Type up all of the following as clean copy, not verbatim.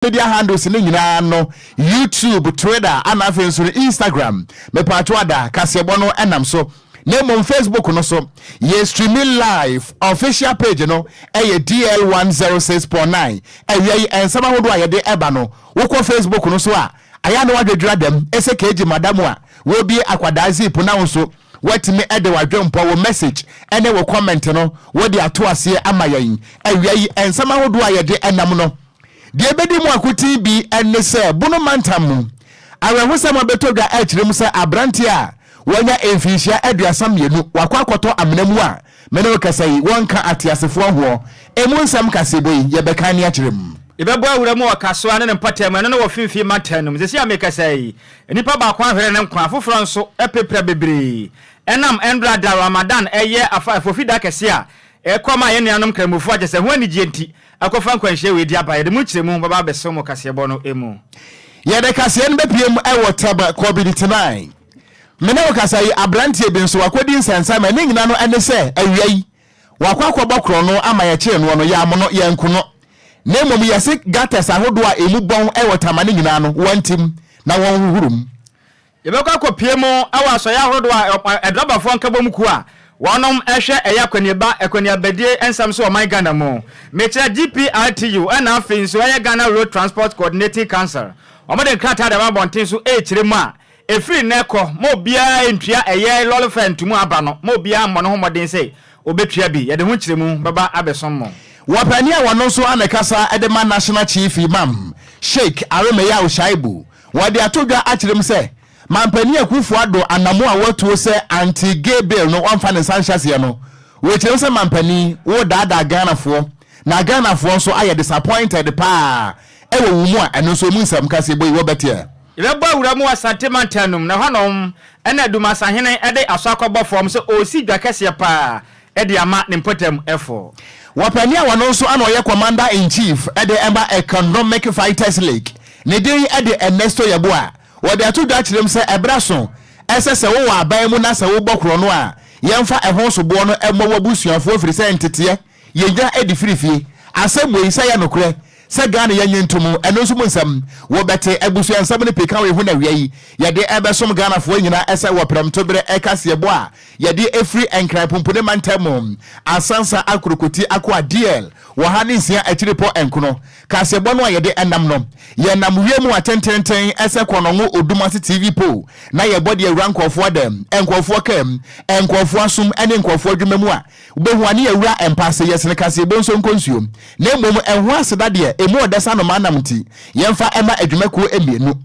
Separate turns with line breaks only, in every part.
Media handles ne nyinaa no, YouTube, Twitter, ana afei nso no Instagram. Mepatwo ada kaseɛbɔ no ɛnam so, na mmom Facebook no so yɛ streaming live. Official page no ɛyɛ DL 106.9. Ɛwia yi, nsɛm ahodoɔ a yɛde ɛba no, wokɔ Facebook no so a, ayɛ na wadwadwira dɛm ɛsɛ keegye madamu a wɔbie akwadaa zip na wo nso watumi ɛde wadwempɔ, wɔ message ɛne wɔ comment no, wɔde ato aseɛ ama yɛn. Awia yi, nsɛm ahodoɔ a yɛde ɛnam no deɛ, ɛbɛdi mu akoten bi ɛne sɛ Bono mantam mu awerɛhosɛm a bɛtɔ dwa ɛkyerɛ mu sɛ aberanteɛ a wɔanya mfinhyia 32 wakɔ akɔtɔ amena mu a mene wo kasa yi wɔnka ateasefoɔ hoɔ. Ɛmu nsɛm kaseɛbɔ yi yɛbɛka ne akyerɛ mu.
Yɛbɛbɔ awura mu wɔ Kasoa ne ne mpɔtam, ɛno ne wɔ Fimfii mantam no mu. Sɛsi a mekasa yi, nnipa baako ahwere ne nkwa, afoforɔ nso apirapira bebree ɛnam ɛndra da Ramadan ɛyɛ afa afofida kɛse a ɛkɔ ma yɛn nuanom Nkramofoɔ akyɛ sɛ ho anigye nti akɔfa nkwanhyia wei di aba. Yɛde mu nkyerɛmu bɛba abɛsew mu kaseɛbɔ no mu.
Yɛde kaseɛ no bɛpie mu ɛwɔ Taba COVID-9. Mene wo kasa yi, aberanteɛ bi nso wakɔdi nsɛnsɛm. Ɛne nyina no ɛne sɛ awia yi wakɔ akɔbɔ korɔ no ama yɛkyee noɔ no, yɛamo no, yɛnko no, na mmom yɛse gutters ahodoɔ a ɛmu bɔn ɛwɔ Tama no nyinaa no, wɔntim na wɔnhohoro mu.
Yɛbɛkɔ akɔpie mu ɛwɔ asɔeɛ ahodoɔ a ɛdrabafoɔ nkabom kuo a wɔnom ɛhwɛ ɛyɛ akɔneaba akɔneabadie nsɛm so ɔman Ghana mu, mekyerɛ GPRTU, ɛna afei nso ɛyɛ Ghana Road Transport Coordinating Council, wɔde nkrataa de aba abɔnten so ɛrekyerɛ mu a ɛfiri nnɛ kɔ ma obiara ntua ɛyɛ lorry fare ntomu aba no, ma obiara mmɔ ne ho mmɔden sɛ obɛtua bi. Yɛde ho nkyerɛmu bɛba abɛsom mo.
Wɔpani a wɔno nso ana kasa de ma National Chief Imam, Sheikh Aremeyaw Shaibu, wɔde ato dwa akyerɛ mu sɛ Mampanin Akufo Addo anamo a watuo sɛ anti-gay bill no ɔmfa ne nsa nhyɛ aseɛ no, wɔkyerɛ mu sɛ mampanin wo daadaa Ghanafoɔ na Ghanafoɔ nso ayɛ disappointed paa ɛwɔ wo mu a ɛno nso emu nsɛm kaseɛ bɔ yi wɔbɛteɛ.
Yɛbɛbɔ awura mu wɔ Asante mantam no mu, na hɔnom ɛna Dumasahene de asɔ akɔbɔ fam sɛ ɔresi dwa kɛseɛ paa de ama ne mpɔtam ɛfo.
Wɔpani a wɔno nso ana ɔyɛ Commander in Chief ɛde ɛma Economic Fighters League, ne din ɛde Ernesto Yeboah, wɔde ato dwa kyerɛ mu sɛ ɛberɛ so ɛsɛ sɛ wowɔ aban mu na sɛ wobɔ korɔ no a, yɛmfa ɛho soboɔ no ɛmmɔ w'abusuafoɔ, firi sɛ nteteɛ yɛnya adi firi fie. Asɛm wei sɛ yɛ nokorɛ sɛ Ghana yɛnye ntom, ɛno nso mu nsɛm wɔbɛte. Abusua nsɛm no pii ka wei ho na wia yi yɛde ɛbɛsom Ghanafoɔ nyinaa ɛsɛ wɔ prɛmtoberɛ ɛkaseɛbɔ a yɛde ɛfiri Nkran Pumpuni mantam Asansa Akorokoti Akoa DL wɔ ha ne nsia akyiri pɔ nkono. Kaseɛbɔ no a yɛde ɛnam no, yɛnam wiem a tententen ɛsɛ kɔnɔngo Odumase TV po na yɛbɔ de awura nkɔɔfoɔ dɛm, nkɔɔfoɔ kam, nkɔɔfoɔ asom ne nkɔɔfoɔ adwuma mu a wobɛhu ane yɛwura mpa ase. Yɛsene kaseɛbɔ nso nkɔ nsuom, na mmom ɛho aseda deɛ ɛmu ɔdɛ sa noma nam nti yɛmfa ɛma adwumakuo mmienu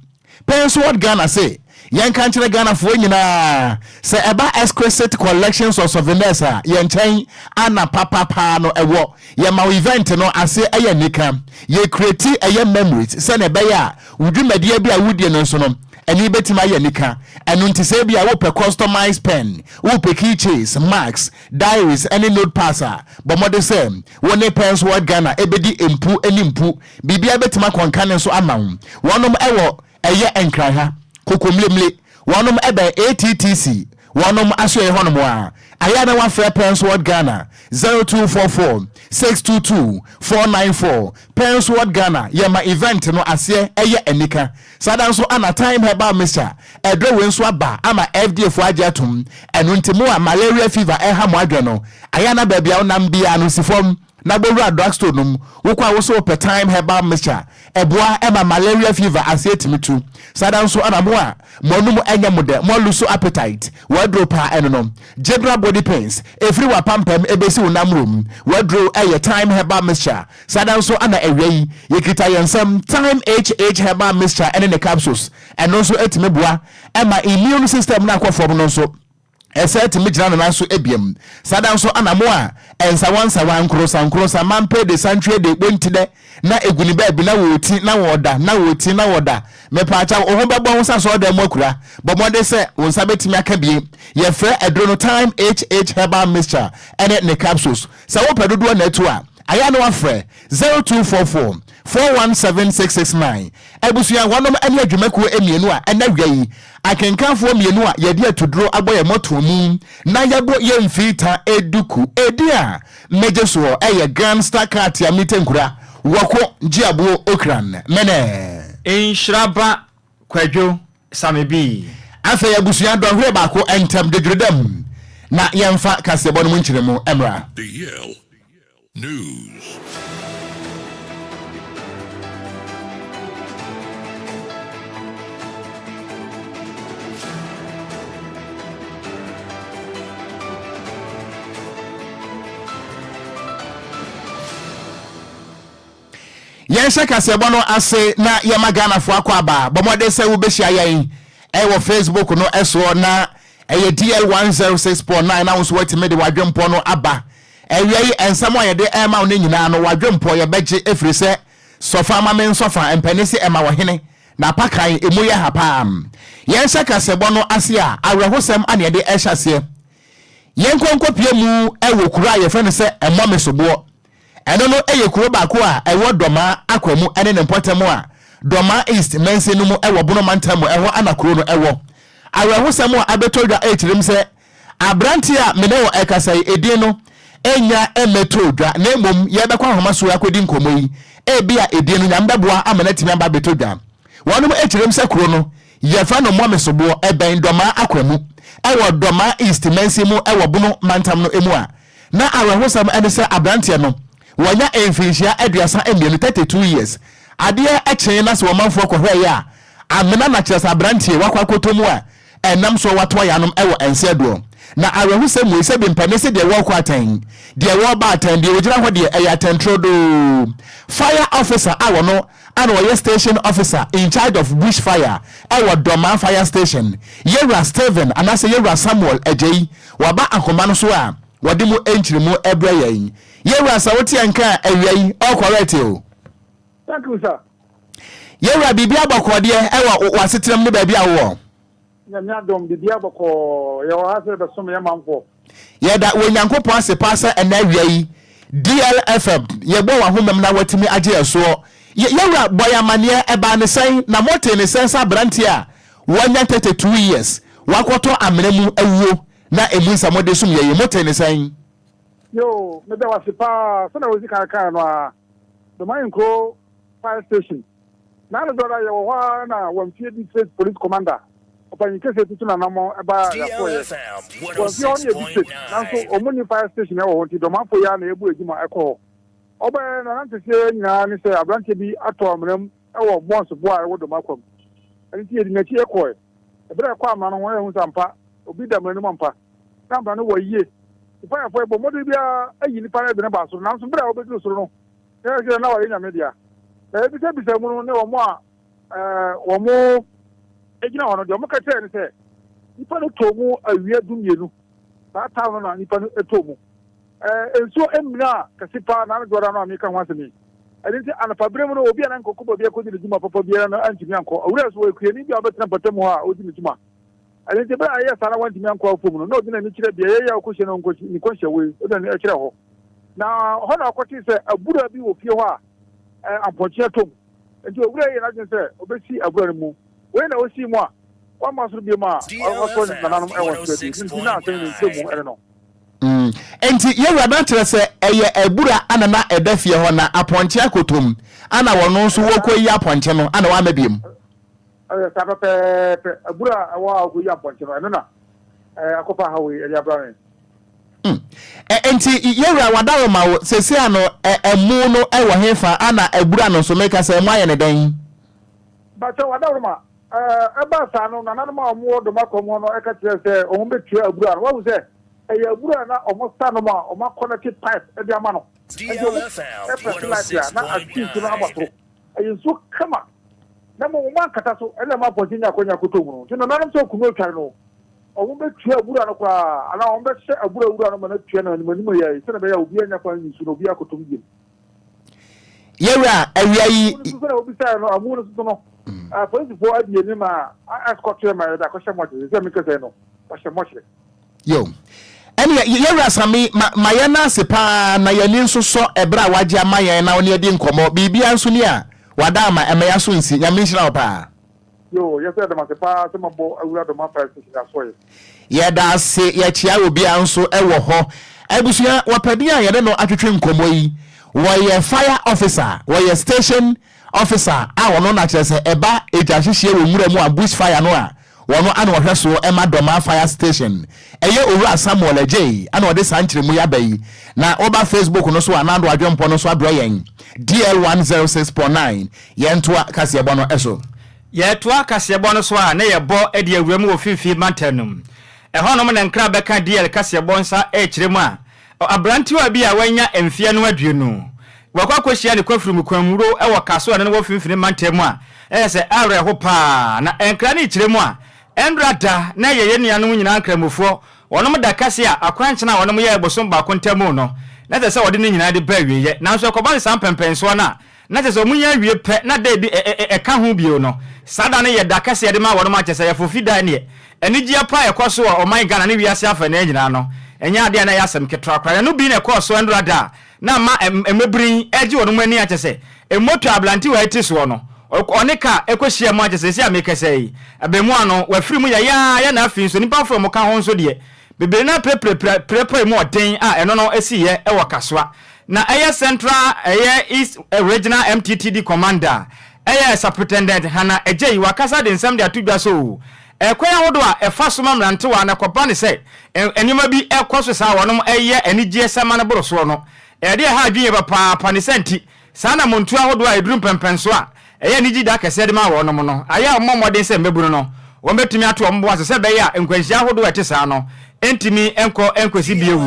pɛn so. Wɔd Ghana se yɛnka nkyerɛ Ghanafoɔ nyinaa sɛ ɛba exquisite collections of souvenirs a, yɛn nkyɛn ana papapaa no ɛwɔ. Yɛma wo event no ase ɛyɛ nika, yɛ create ɛyɛ memories sɛnea ɛbɛyɛ a wo dwumadie bi a wodie no nso no ɛne bɛtumi ayɛ nika. Ɛno nti sɛ bi a wopɛ customized pen, wopɛ keychains, marks, diaries ɛne notepads a, bɔ mmɔde sɛ wo ne Pensword Ghana ɛbɛdi mpu ne mpu, biribiara bɛtumi akɔnka ne nso ama wo. Wɔnom ɛwɔ ɛyɛ Nkran ha Kokomlemle, wɔnom ɛbɛn ATTC, wɔnom asoɛ hɔnom a ayɛ na wafrɛ Pensword Ghana 0244 622 494. Pensword Ghana, yɛma event no aseɛ ɛyɛ anika. Saa da nso ana Time Herbal Mixture ɛdurɔ wei nso aba ama FDA fo agye atom. Ɛno nti mo a malaria fever ɛha mo adwene no, ayɛ na baabi a wonam biara no si fam na bɔwura drugstore no mu, wokɔ a wosɛ wopɛ Time Herbal Mixture, ɛboa ɛma malaria fever aseɛ tumi tu. Saa da nso ana mo a mo anum ɛnyɛ mo dɛ, mo a lose appetite, waduro paa ɛno no general body pains ɛfiri wapampam ɛbɛsi wo namrom, waduro ɛyɛ Time Herbal Mixture. Saa da nso ana awia yi yɛkita yɛn nsɛm Time HH Herbal Mixture ɛne ne capsules, ɛno nso ɛtumi boa ɛma immune system no akɔ fam no nso ɛsɛ tumi gyina ne nan so ebiem. Saa da nso ana mo a ɛnsawa nsawa, nkorosa nkorosa, mampe de santwe de bonti dɛ na egu ne baabi na wɔɔti na wɔɔda na wɔɔti na wɔda, mepaakyɛw, wo ho bɛbɔ ho sa sɔɔ dan mu akura, bɔ mmɔden sɛ wo nsa bɛtumi aka bie. Yɛfrɛ aduro no Time HH Herbal Mixture ɛne ne capsules. Sɛ wopɛ dodoɔ na atu a, ayɛ na wafrɛ 0244 417669. Abusua, wɔnom ne adwumakuo mmienu a ɛna wia yi akenkanfoɔ mmienu a yɛde atuduro abɔ yɛn mmɔtoɔ mu na yɛbɔ yɛn mfii ta eduku edi a megye soɔ ɛyɛ Grand Star Car Tia Mite Nkura. Wɔko Gyeabuo Okran Mene.
Nhyira ba Kwadwo Same Bii.
Afei abusua dɔnhwere baako ntam dwedwere na yɛmfa kaseɛbɔ no mu nkyerɛmu mmra.
DL News.
Yɛnhyɛ kaseɛbɔ no ase na yɛma Ghanafoɔ akɔ aba. Bɔ mmɔden sɛ wobɛhyia yɛn ɛwɔ Facebook no ɛsoɔ na ɛyɛ DL 106.9 na wo nso woatumi de w'adwempɔ no aba. Awia yi nsɛm a yɛde ɛrema wo no nyinaa no w'adwempɔ yɛbɛgye ɛfiri sɛ sɔfa ma me nsɔfa mpani se ɛma ɔhene na apakan emu yɛ ha paa. Yɛnhyɛ kaseɛbɔ no ase a awerɛhosɛm ana yɛde ɛhyɛ aseɛ. Yɛnkɔ nkɔpie mu ɛwɔ kuro a yɛfrɛ no sɛ Mmɔmesoboɔ. Ɛno no yɛ kuro baako a ɛwɔ Dɔmaa Akwamu ne ne mpɔtam a Dɔmaa East mansin no mu wɔ Bono mantam mu, ɛhɔ na kuro no wɔ. Awerɛhosɛm a abɛtɔ dwa rekyerɛ mu sɛ aberanteɛ a me ne wo rekasa yi, edin no nnya mmɛtɔɔ dwa na mmom yɛrebɛkɔ ahoma so akɔdi nkɔmmɔ yi, ebia edin no Nyame bɛboa ama no atumi aba abɛtɔ dwa. Wɔnom kyerɛ mu sɛ kuro no yɛfrɛ no Mmɔmesoboɔ, ɛbɛn Dɔmaa Akwamu wɔ Dɔmaa East mansin mu wɔ Bono mantam no mu a Na awerɛhosɛm ne sɛ aberanteɛ no wanya mfinhyia 32, 32 years. Adeɛ kyee na sɛ ɔmanfoɔ kɔhwɛeɛ a, amena na kyerɛ sɛ aberanteɛ wakɔ akɔtɔ mu a ɛnam soɔ watoa yɛanom wɔ nseɛ doɔ. Na awerɛhosɛm wei sɛbi mpɛ ne se deɛ wɔrekɔ atɛn, deɛ wɔreba atɛn, deɛ ɔgyina hɔ deɛ ɛyɛ atɛnturodoo. Fire officer a ɔno ana ɔyɛ station officer in charge of bush fire wɔ Dormaa fire station, Yɛwura Stephen anaasɛ Yɛwura Samuel Agyei, waba ahoma no so a wɔde mu nkyeremu brɛ yɛn. Yɛwura sɛ wote yɛn nka a awia yi, all correct o.
Thank you sir.
Yɛwura biribi abɔkɔɔ deɛ ɛwɔ w'asetenam ne baabi a wowɔ?
Nyame adom, biribiara bɔkɔɔ. Yɛwɔ ha sɛ yɛbɛsom yɛn manfoɔ.
Yɛda Onyankopɔn ase paa sɛ ɛnnɛ awia yi, DLFM, yɛbɔɔ w'ahomam na woatumi agye yɛn soɔ. Yɛ, yɛwura, bɔ yɛn amaneɛ, ɛbaa ne sɛn, na motee ne sɛn sɛ aberanteɛ a wanya 32 years, wakɔtɔ amena mu awuo, na ɛmu nsɛm mode som yɛn yi, motee ne sɛn?
Yoo, meda wo ase paa. Sɛnea wodzi kan kae no ara, Domain Nkuro Fire Station N'ano do ara yɛwɔ hɔ ara na Wamfie District Police Commander, Ɔpanyin Kese tutu n'anammɔn ba Yafoyɛ. Wamfie hɔ no yɛ district, nanso wɔn nni fire station wɔ hɔ nti Dɔmafo yi ara na yɛbu adwuma kɔ hɔ. Ɔbaeɛ no, n'ananteseɛ nyinaa ne sɛ aberanteɛ bi atɔ amena mu wɔ Mons boa a ɛwɔ Dɔmakwam. Ɛno nti yɛdii n'akyi kɔe. Bere a yɛkɔɔ amena no ho no, yɛhuu sɛ ampa, obi da amena no mu ampa. Na amena no wɔ yie. Firefoɔ yi bɔɔ mmɔden biara ayi nnipa no de no baa soro, nanso bere a wɔbɛduruu soro no, Na ɛsɛ na wɔyɛ Nyame dea. Na yɛbisabisa mu no ne wɔn a wɔn gyina hɔ no, deɛ wɔka kyerɛɛ ne sɛ, nipa no tɔɔ mu awia dumienu. Saa time no na nipa no tɔɔ mu. Nsuo mminaa kɛse paa na anadwo no a meka ho asɛm yi. Ɛno nti anɔpa bere mu no, obi a na nkɔkɔ baabi akɔdi ne dwuma papa biara no antumi ankɔ. Owura nso wɔyɛ kuani bi a ɔbɛtena mpɔtam hɔ a ɔdi ne dwuma. Ɛno nti bere a ɛyɛɛ saa na wantumi ankɔ afuom no, na ɔde n'ani kyerɛ beaeɛ yi a ɔkɔhyia no ne nkɔnhyɛ wei, ɔde n'ani kyerɛ hɔ. Na hɔ na ɔkɔtee sɛ abura bi wɔ fie hɔ a ampɔnkye atɔ mu. Enti owura yi yɛɛ n'adwene sɛ ɔbɛsi abura no mu. Wei na ɔsii mu a wamma soro bio a ɔsɔ ne nananom wɔ soro adi. Ɛno nti na asɛm yi ne nkyerɛmu ne no.
Enti yɛn wura no akyerɛ sɛ ɛyɛ abura ana na ɛda fie hɔ na apɔnkye akɔtɔ mu ana wɔno nso wɔkɔyi apɔnkye no ana wamma biom.
Ɛyɛ saa pɛpɛɛpɛ. Abura a ɛwɔ a wɔkɔyi apɔnkye no, ɛno na akɔfa haw yi de abra me.
Mm. Enti yɛwura wadaroma wo sɛsi ano ɛmu no ɛwɔ hefa ana abura no nso meka sɛ ɛmu ayɛ ne dɛn?
Bakyɛ wadaroma ɛbaa saa no nananom a wɔwɔ dɔm akɔm hɔ no ɛka kyerɛ sɛ wɔn bɛtua abura no. Wahu sɛ ɛyɛ abura na wɔn sa nom a wɔn akɔnɛte pipe de ama no. Enti wɔn ɛprɛse light a na atwe nsuo no aba soro. Ɛyɛ nsuo kama na mmom wɔn ankata so ɛna ɛma apɔnkye nya akwanya kɔtɔ mu no. Nti nananom sɛ okunu otware no, wɔn bɛtua abura no koraa anaa wɔn bɛhyɛ abura wura no ma no atua no anim anim yɛ sɛdeɛ ɛbɛyɛ a obiara nya kwan nyi nsu na obiara akɔtɔ mu bio.
Yɛwura awia yi.
Amu no so sɛdeɛ wobisaeɛ no, amu no so no, apolisifoɔ adi anim a escort yɛ ma yɛde akɔhyɛ mɔkyere. Sɛ meka sɛ no, wɔhyɛ mɔkyere.
Yo. Ɛneɛ yɛwura Sami, ma, ma yɛn ase paa na yɛn ani nso sɔ ɛberɛ a wagye ama yɛn na wo ne adi nkɔmmɔ. Biribiara nso ni a wada ama ɛma yɛaso nsi. Nyame nhyira wo paa.
Yo, yɛsɛ yɛda mo ase paa sɛ moabɔ Awura Dɔm Fire Station asoɔyɛ.
Yɛda ase, yɛkyea obiara nso wɔ hɔ. Abusua, wɔpɛ deɛ a yɛne no atwetwe nkɔmmɔ yi. Wɔyɛ fire officer, wɔyɛ station officer a ɔno na kyerɛ sɛ ɛba egya hyehyeɛ wɔ nwura mu a bush fire no a wɔno ana ɔhwɛ soɔ ma Dormaa fire station. Ɛyɛ Owura Samuel Adjei ana ɔde saa nkyerɛmu yi aba yi. Na woba Facebook no so a Nando Adwempɔ no nso abrɛ yɛn DL 106.9. Yɛntoa kaseɛbɔ no so.
Yɛtoa kaseɛbɔ no so a na yɛbɔ de awura mu wɔ Finfin mantam no mu. Ɛhɔnom na nkra bɛka DL kaseɛbɔ nsa rekyerɛ mu a Aberantewa bi a wanya mfeɛ no aduonu, wakɔ akɔhyia ne kwafirim kwanwuro wɔ Kasoa a ɛno no wɔ Finfini mantam mu a ɛyɛ sɛ awerɛho paa. Na nkra no rekyerɛ mu a, ɛnra da na ɛyɛ yɛn nuanom nyinaa Nkramofoɔ, wɔnom da kɛse a akwankyena a wɔnom yɛɛ bosom baako ntamu no, na ɛsɛ sɛ wɔde ne nyinaa de ba awieɛ. Nanso ɛkɔba no saa mpɛnpɛnsoɔ no a, na kyerɛ sɛ wɔnya awie pɛ na da bi ɛka ho bio no, saa da no yɛ da kɛseɛ de ma wɔnom a kyerɛ sɛ yɛfo fi da neɛ anigyeɛ pa a ɛkɔ so wɔ ɔman Ghana ne wiase afanaa nyinaa no ɛnyɛ adeɛ a na ɛyɛ asɛm ketewa koraa. Na ɛno bi na ɛkɔɔ so ɛnora da a na ama mmabunu yi regye wɔnom ani a kyerɛ sɛ moto a aberantewa yi te soɔ no ɔne kaa ɛkɔhyia mu a kyerɛ sɛ seesei a merekasa yi abaamua no wafiri mu yayaaya na afei nso nnipa foforɔ a wɔka ho nso deɛ bebree no ara pirapira pirapira mu ɔden a ɛno no siiɛ wɔ Kasoa. Na ɛyɛ Central ɛyɛ East Regional MTTD Commander ɛyɛ Supritendent Hannah Adjei wakasa de nsɛm de ato dwa sɛ oo ɛkwan ahodoɔ a ɛfa so ma mmerantewa na ɛkɔba ne sɛ nneɛma bi ɛkɔ so saa a wɔnom ɛyɛ anigyeɛ sɛ ma no boro soɔ no ɛyɛ adeɛ a ɛha adwene yie papaapa ne saa nti Saa anammɔntuo ahodoɔ a ɛduru mpɛnpɛnsoɔ a ɛyɛ anigye da kɛseɛ de ma wɔnom no ayɛ a wɔmmɔ mmɔden sɛ mmabunu no wɔbɛtumi ato wɔn bo ase sɛ ɛbɛyɛ a nkwanhyia ahodoɔ a ɛte saa no ntumi nkɔ nkɔsi bio.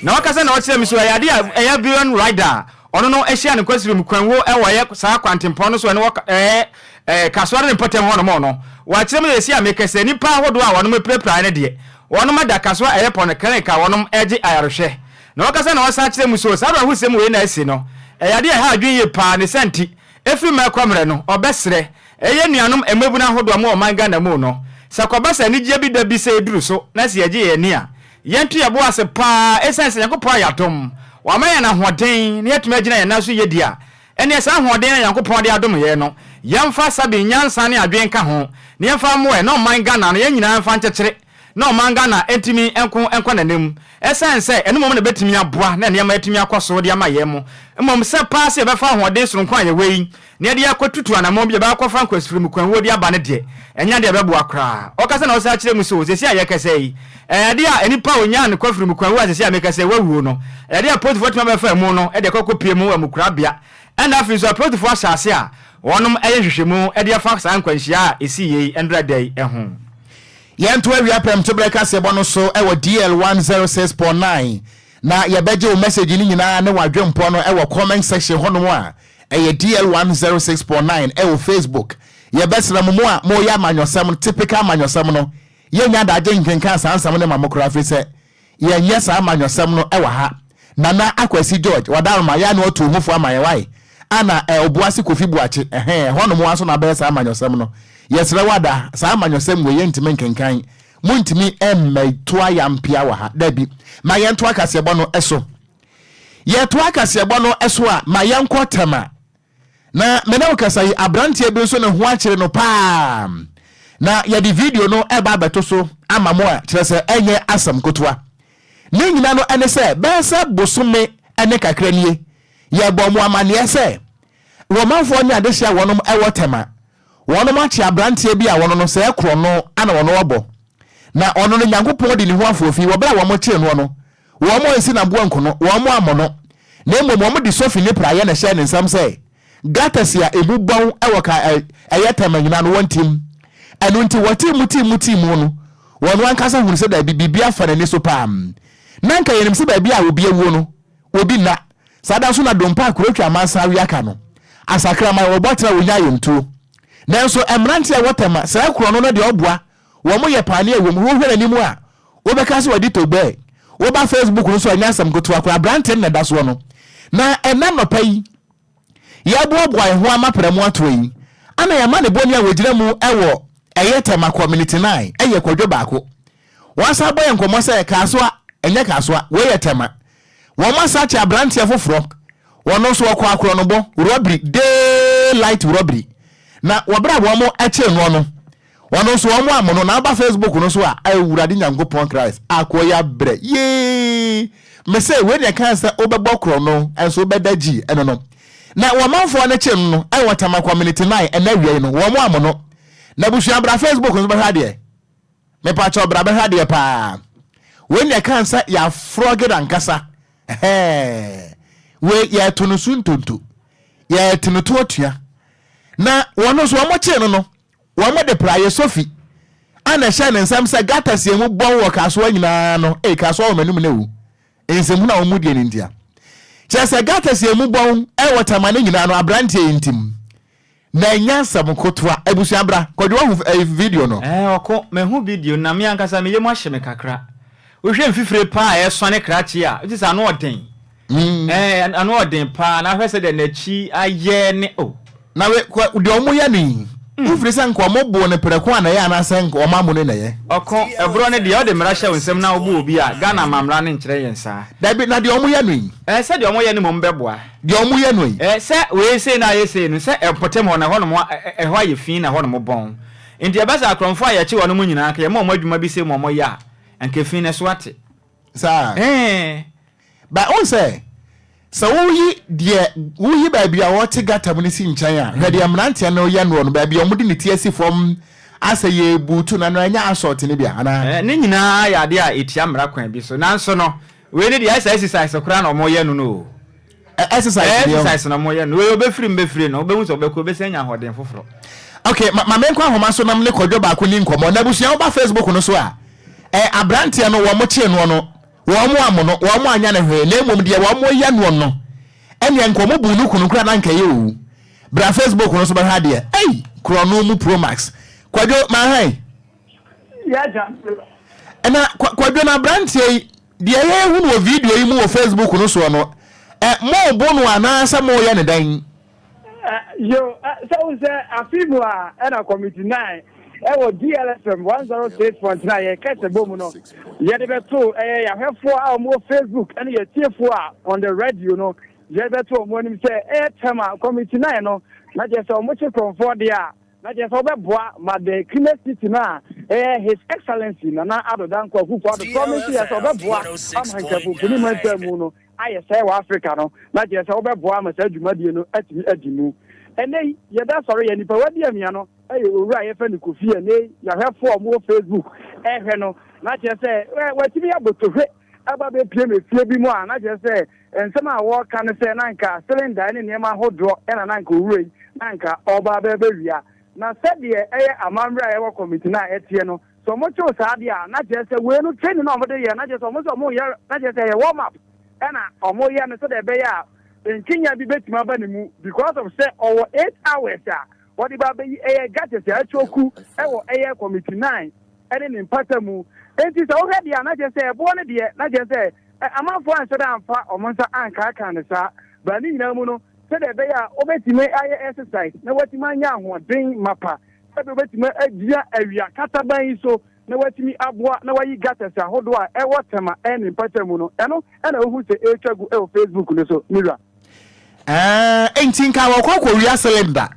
Na wakasa na ɔkyerɛ me so ɛyɛ adeɛ a ɛyɛ Bjorn Ryder a ɔno no hyia no Kwasirim Kwanwo wɔ ɛyɛ saa kwantempɔn no so ɛno wɔ ɛyɛ Kasoa ne ne mpɔtam hɔnom no. Wakyerɛ me sɛ ɛsi a mekasa nnipa ahodoɔ a wɔnom apirapiraeɛ no deɛ wɔnom ada Kasoa ɛyɛ Polyclinic a wɔnom regye ayarehwɛ. Na ɔkasa na ɔsan kyerɛ mu so saa awerɛhosɛm wei na asi no, ɛyɛ adeɛ a ɛha adwene yie paa, ne saa nti, ɛfiri mmerɛ kɔ mmerɛ no, ɔbɛsrɛ, ɛyɛ anuanom mmabunu ahodoɔ a mowɔ ɔman Ghana mu no, sɛ kɔba sɛ anigyeɛ bi da bi sɛ ɛduru so na sɛ yɛgye yɛn ani a, yɛnto yɛn bo ase paa, ɛsiane sɛ Nyankopɔn ayɛ adom, wama yɛn ahoɔden na yɛatumi agyina yɛn nan so yie deɛ a, ɛnneɛ saa ahoɔden a Nyankopɔn de adom yɛn no, yɛmfa sabi, nyansa ne adwene nka ho, na yɛmfa mmoa yɛn na ɔman Ghana no yɛn nyinaa mfa nkyekyere. na ɔman Ghana ntumi nko nkɔ n'anim ɛsiane sɛ ɛno mmom na ɛbɛtumi aboa na nneɛma atumi akɔ so de ama yɛn mo mmom sɛ paa sɛ yɛbɛfa ahoɔden sononko a yɛwɔ yi na yɛde akɔtutu anammɔn bi a ɛbɛakɔfa nkwasifiri kwanwuo de aba no deɛ ɛnyɛ adeɛ a ɛbɛboa koraa. Ɔkasa na ɔsan kyerɛ mu sɛ seesei a yɛrekasa yi ɛyɛ adeɛ a nnipa a ɔnyaa no kwafiri mu kwanwuo a seesei a mekasa yi wawuo no ɛyɛ adeɛ a apolisifoɔ atumi abɛfa amu no de akɔ akɔpue mu wɔ amukorabea ɛna afei nso apolisifoɔ ahyɛ ase a wɔnom ɛyɛ nhwehwɛmu de afa saa nkwanhyia a ɛsii yei ɛndra da yi ho.
Yɛnto awia prɛmtoberɛ kaseɛbɔ no so wɔ DL 106.9 na yɛbɛgye wo message no nyinaa ne w'adwempɔ no wɔ comment section hɔnom a ɛyɛ DL 106.9 wɔ Facebook. Yɛbɛsrɛ mo mo a moyɛ amanyɔsɛm no, typical amanyɔsɛm no, yɛnnya adagye nkenkan saa nsɛm no ma mo koraa firi sɛ Yɛnyɛ saa amanyɔsɛm no wɔ ha. Nana Akwasi George, Wadaroma, yɛ a na ɔtu ho fo ama yɛn wai? Ana ɛ Obuasi Kofi Boakye, ɛhɛn, ɛhɔ nom ara nso na abɛyɛ saa amanyɔsɛm no. Yɛsrɛ wo ada, saa amanyɔsɛm wei yɛntumi nkenkan. Montumi mmɛtoa yampea wɔ ha. Dabi. Ma yɛntoa kaseɛbɔ no so. Yɛtoa kaseɛbɔ no so a, ma yɛnkɔ Tema. Na me ne wo kasa yi, aberanteɛ bi nso ne ho akyere no paa. Na yɛde video no ɛba abɛto so ama mo a, kyerɛ sɛ ɛnyɛ asɛm kotoa. Ne nyina no ɛne sɛ, bɛyɛ sɛ bosome ne kakra nie, yɛbɔɔ mo amanneɛ sɛ, Romanfoɔ ne adehyeɛ a wɔnom ɛwɔ Tema, wɔnom akye aberanteɛ bi a wɔno no sɛɛ korɔno ana wɔno ɔbɔ. Na ɔno no Nyankopɔn di ne ho afoofi wɔ berɛ a wɔn kyee noɔ no, Wɔn ansi no aboa nku no, wɔn ammɔ no, na mmom wɔde sofi ne praeɛ na ɛhyɛɛ ne nsam sɛ gutters a emu bɔn wɔ ka a ɛyɛ tɛm anyina no wɔntim. Ɛno nti wɔtee mu tee mu tee mu no, wɔn ankasa hunu sɛ dabi, biribi afa n'ani so paa. Na anka yɛnim sɛ baabi a obi awuo no, obi nna. Saa da nso na dompe a kuro twa amansan awe aka no, asakraman wɔbɔ tra wɔnya ayamtuo. Nanso mmeranteɛ a ɛwɔ tɛm a saa korɔno no deɛ ɔboa wɔn yɛ paane a ɛwɔ mu, wohwɛ n'anim a, Wobɛka sɛ wadi togbɛɛ. Woba Facebook no so a, ɛnyɛ asɛm ketewa koraa. Aberanteɛ no na ɛda soɔ no. Na ɛnnɛ anɔpa yi, yɛreboaboa yɛn ho ama prɛmo atoɔ yi, ana yɛn amanebɔni a wɔgyina mu wɔ ɛyɛ Tema Community 9 yɛ Kwadwo baako. Wɔasan abɔ yɛn nkɔmmɔ sɛ Kasoa, ɛnyɛ Kasoa, wei yɛ Tema. Wɔasan akye aberanteɛ foforɔ, wɔno nso ɔkɔ akorɔnobɔ, robbery, day light robbery. Na wɔ berɛ a wɔkyee noɔ no, Wɔn nso wɔn amono na aba Facebook no so a Awurade Nyankopɔn Christ akoa yi abrɛ yee. Aii mese wei deɛ kan sɛ wobɛbɔ korɔ no nso wobɛda gyi ɛno no. Na wɔn manfoɔ no kye no no ɛwɔ Tama Community 9 ɛnɛ awia yi no wɔn amo no. Na abusua bra Facebook nso bɛhwɛ adeɛ. Mepakyɛw bra bɛhwɛ adeɛ paa. Wei deɛ kan sɛ yɛafrɔge no ankasa. Ɛhɛɛ. Wei yɛto no so ntonto. Yɛte no to atua. Na wɔn nso wɔn kyee no no Wɔde praeɛ sofi a na ɛhyɛɛ ne nsam sɛ gutters yɛn mu bɔn wɔ kasoa nyinaa no, ei, kasoa wɔ m'anom na ewu. Nsɛmhunu a wɔn mu die no ntia. Kyerɛ sɛ gutters yɛn mu bɔn wɔ Tamale nyinaa no, aberanteɛ yi ntim. Na ɛnyɛ asɛm kotoa. Abusua bra, Kwadwo wahu ɛyi video no?
Ɛɛ ɔko, mahu video no na me ankasa me yam ahye me kakra. Wohwɛ mfifire paa a ɛresuane krakye a, wote sɛ ano ɔden. Ɛɛ, ano ɔden paa, na hwɛ sɛdeɛ n'akyi ayɛ ne oh.
Na we, kɔ, deɛ wɔn yɛ no yi, wofiri sɛ nka wɔn boo no prɛko a na ɛyɛ anaasɛ nka wɔn amo no na ɛyɛ?
Ɔko, ɛborɔ no deɛ, wode mmara hyɛ wo nsam na wobo obi a, Ghana amammara no nkyerɛ yɛn saa.
Dabi, na deɛ wɔn yɛ no yi.
Ɛɛ, sɛ deɛ wɔn yɛ no mmom bɛboa.
Deɛ wɔn yɛ no yi.
Ɛɛ, sɛ wei sei na ayɛ sei no, sɛ mpɔtam hɔ no, ɛhɔnom, ɛhɔ ayɛ fi na ɛhɔnom bɔn. Nti ɛba sɛ akorɔmfoɔ a yɛkye wɔnom nyinaa, nka yɛma wɔn adwuma bi sei ma wɔyɛ a, anka efi no ɛso ate.
Saa.
Ɛɛ.
Ba wohu sɛ, sɛ woyi deɛ woyi baabi a wɔte gata mu no si nkyɛn a, hwɛ deɛ mmeranteɛ no yɛ noɔ no, baabi a wɔde ne ti asi fam asɛ yɛrebutu no, ɛno ɛnyɛ assault no bi a, anaa?
Ɛɛ, ne nyinaa yɛ adeɛ a ɛtia mmara kwan bi so. Nanso no, wei no deɛ ayɛ sɛ exercise koraa na wɔyɛ no no o.
Exercise deɛ.
Exercise na wɔyɛ no. Wei obɛfiri mu bɛfiri no, wobɛhu sɛ ɔbɛkɔ, ɔbɛsan anya ahoɔden foforɔ.
Ok, ma ma menkɔ ahoma so na me ne Kwadwo baako ni nkɔmmɔ. Na abusua woba Facebook no so a, ɛ aberanteɛ no wɔn kyee noɔ no, wɔn ammo no, wɔn anya no hwee, na mmom deɛ wɔn yɛ noɔ no, ɛneɛ nka wɔn buu no kunu koraa na nka ɛyɛ owu. Bra Facebook no so bɛhwɛ adeɛ. Ei! Korɔno mu Pro Max. Kwadwo, manhan. Na Kwadwo na aberanteɛ yi, deɛ yɛhu no wɔ video yi mu wɔ Facebook no soɔ no, ɛ mobo no anaasɛ moyɛ no dɛn?
Yo, sɛ wo sɛ afe mu a ɛna Committee 9 ɛwɔ DLFM 106.9 yɛ kɛsɛ bɔ mu no yɛde bɛto ɛyɛ yɛahwɛfoɔ a wɔwɔ Facebook ɛne yɛtiefoɔ a on the radio no yɛde bɛto wɔn anim sɛ ɛyɛ tɛm a Committee 9 no na kyerɛ sɛ wɔkye korɔmfoɔ deɛ a Na kyerɛ sɛ wobɛboa ma the cleanest city no a ɛyɛ His Excellency Nana Addo Dankwa Akufo Addo promise yɛ sɛ ɔbɛboa ama Nkramomponi mantam mu no ayɛ sɛɛ wɔ Africa no, na kyerɛ sɛ wobɛboa ama saa dwumadie no atumi adi mu. Ɛnnɛ yi, yɛda sɔre yɛ nipa wadi amia no yɛ owura a yɛfrɛ no Kofi ɛnnɛ yi yɛahwɛfoɔ a wɔwɔ Facebook ɛrehwɛ no, na kyerɛ sɛ watumi abɔ tohwe aba abɛpiem efie bi mu a na kyerɛ sɛ Nsɛm a wɔreka ne sɛ na anka cylinder ne nneɛma ahodoɔ na na anka owura yi na anka ɔreba abɛwia. Na sɛdeɛ ɛyɛ amammerɛ a ɛwɔ committee no a ɛteɛ no, sɛ wɔkye wo saa deɛ a, na kyerɛ sɛ wei no training no a wɔde yɛ no, na kyerɛ sɛ wɔn sɛ wɔreyɛ, na kyerɛ sɛ ɛyɛ warm up ɛna wɔyɛ no sɛdeɛ ɛbɛyɛ a nkenya bi bɛtumi aba ne mu because of sɛ ɔwɔ 8 hours a wɔde ba abɛyi ɛyɛ gutters a atwoku ɛwɔ ɛyɛ committee 9 ɛne ne mpata mu. Enti sɛ wohwɛ deɛ a, na kyerɛ sɛ ɛboɔ no deɛ, na kyerɛ sɛ Amanfoɔ anhyɛ da amfa wɔn nsa ankaakaa no saa, but ne nyinaa mu no, sɛdeɛ ɛbɛyɛ a wobɛtumi ayɛ exercise na woatumi anya ahoɔden mapa, sɛdeɛ wobɛtumi agyina awia kataban yi so na woatumi aboa na woayi gutters ahodoɔ a ɛwɔ Tema ne mpata mu no, ɛno na wohu sɛ ɛretwa gu wɔ Facebook no so, me wura.
Ɛɛ, enti nka wɔkɔ akɔwia cylinder.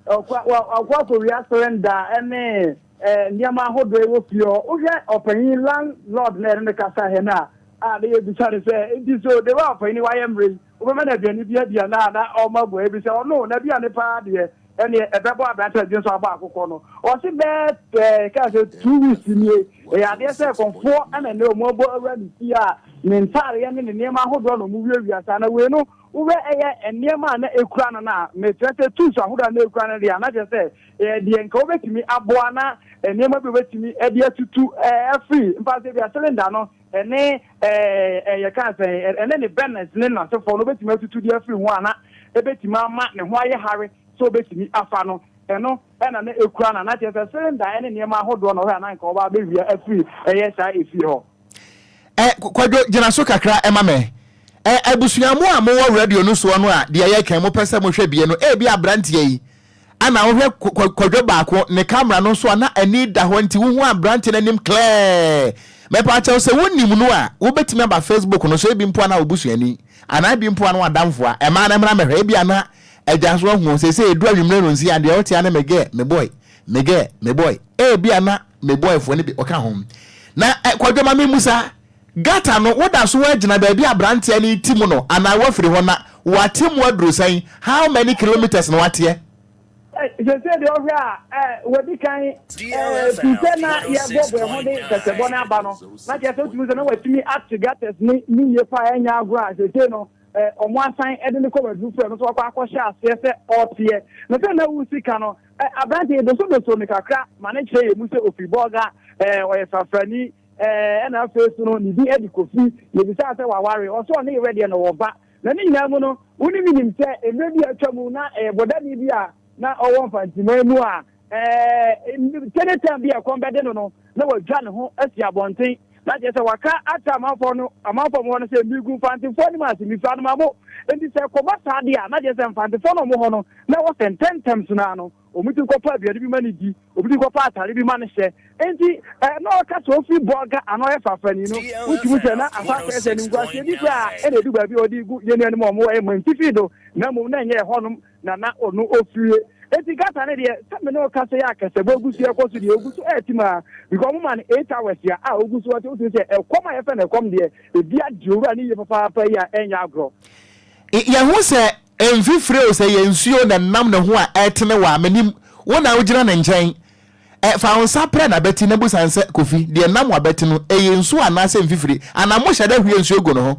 Ɔkɔ akɔwia cylinder ne nneɛma ahodoɔ a ɛwɔ fie hɔ. Wohwɛ ɔpanyin landlord na yɛne no kasa hɛ no a, a na yɛbisa no sɛ, nti so the way a ɔpanyin wayɛ mmerɛ yi, wobɛma no aduane bi adi anaa na ɔma abuaeɛ bi sɛ ɔno n'aduane paa deɛ ɛneɛ ɛbɛbɔ aberante adwene so abɔ akokɔ no. Ɔse bɛɛ ɛɛ kaa sɛ 2 weeks nie, ɛyɛ adeɛ sɛ kɔmfoɔ ɛna ɛnɛ wɔn abɔ awura ne fie a ne ntaareɛ ne ne nneɛma ahodoɔ na wɔn wiawia saa na wei no wohwɛ ɛyɛ nneɛma a na ɛkura no no a mekyerɛ sɛ tools ahodoɔ a na ɛkura no deɛ a na kyerɛ sɛ Ɛyɛ deɛ nka wobɛtumi aboa na nneɛma bi wobɛtumi de atutu afiri mfa sɛ bia cylinder no ɛne yɛka sɛ ɛne ne burners ne n'asefoɔ no wobɛtumi atutu de afiri ho a na ɛbɛtumi ama ne ho ayɛ hare sɛ wobɛtumi afa no ɛno ɛna na ɛkura no na kyerɛ sɛ cylinder ɛne nneɛma ahodoɔ na ɔhwɛ a na nka wɔba abɛwia afiri ɛyɛ saa efie hɔ.
Ɛ Kwadwo gyina so kakra ɛma me. Ɛ abusua mo a mowɔ radio no soɔ no a deɛ yɛka yi mopɛ sɛ mohwɛ bie no ebi aberanteɛ yi ana wohwɛ Kwadwo baako ne camera no nso a na ani da hɔ nti wohu aberanteɛ no anim clear. Mepaakyɛw sɛ wonim no a wobɛtumi aba Facebook no so ebi mpo a na wo busuani anaa ebi mpo a na w'adamfo a ɛmaa no mmra mmɛhwɛ ebi a na agya nso ahu seesei ɛduru anwummerɛ no nsi a deɛ wote a ne me girl me boy me girl me boy ebi a na me boyfoɔ no bi ɔka ho na eh, Kwadwo ma me musa. Gutter no, woda so ara gyina baabi a aberanteɛ no rete mu no anaa woafiri hɔ na wate mu aduru sɛn? How many kilometres na wateɛ?
Seesei deɛ ɔhwɛ a, wadi kan firi sɛ na yɛrebɔbɔ ɛho de kɛsɛbɔ no aba no, na kyerɛ sɛ wotumi sɛ na watumi ate gutters no mu yie paa, ɛnyɛ agorɔ a seesei no wɔasan de no kɔ baabi foforɔ, ɛno nso wakɔ akɔhyɛ aseɛ sɛ ɔreteɛ. Na sɛ na wosi ka no, aberanteɛ yi dosodoso no kakra ma no kyerɛ yɛn mu sɛ ɔfiri Bolga, ɔyɛ Frafrani, ɛna afei so no ne din de Kofi. Yɛbisaa sɛ waware, ɔse ɔne yerɛ deɛ na ɔwɔ ba. Na ne nyinaa mu no, wo ne me nim sɛ mmerɛ bi a atwa mu na ɛyɛ bɔdani bi a na ɔwɔ Mfantsiman mu a ɛɛ time bi a ɛkɔm bɛde no no na wadwa ne ho asi abɔnten na kyerɛ sɛ waka akyerɛ amanfoɔ no amanfoɔ mu hɔ no sɛ migu Mfantefoɔ anim ase mifira no mabo. Enti sɛ ɛkɔba saa deɛ a na kyerɛ sɛ Mfantefoɔ no ɔmo hɔ no na ɛwɔ sɛ ntɛmntɛm so naa no Wɔtumi kɔpɛ aduane bi ma no di, wɔtumi kɔpɛ atade bi ma no hyɛ. Enti, na ɔka sɛ ofi Bolga anaa ɔyɛ Frafrani no, wotumi sɛ na afa akɔyɛ sɛ animguaseɛ bi koraa na ɛdu baabi a ɔde gu yɛn nuanom a wɔwɔ Mantifi do, na mmom na ɛnyɛ ɛhɔnom na na ɔno ofirie. Enti Gata no deɛ, sɛ me ne wo kasa yi a kɛsɛbɔ gu so ɛkɔ so deɛ, ogu so ɛretim ara, because wɔma no 8 hours a a ogu so ɔte, wotumi sɛ ɛkɔm a yɛfrɛ no ɛkɔm deɛ, ebi adi owura no yie papaapa yi a ɛnyɛ agorɔ.
Yɛhu sɛ mfifire o, sɛ ɛyɛ nsuo na ɛnam ne ho a ɛretene wɔ a, menim, wo na wogyina ne nkyɛn. Ɛ, fa wo nsa prɛ n'abati na bisa no sɛ, Kofi, deɛ ɛnam w'abati no, ɛyɛ nsuo anaasɛ mfifire? Anaa mohyɛ da hwie nsuo gu ne ho?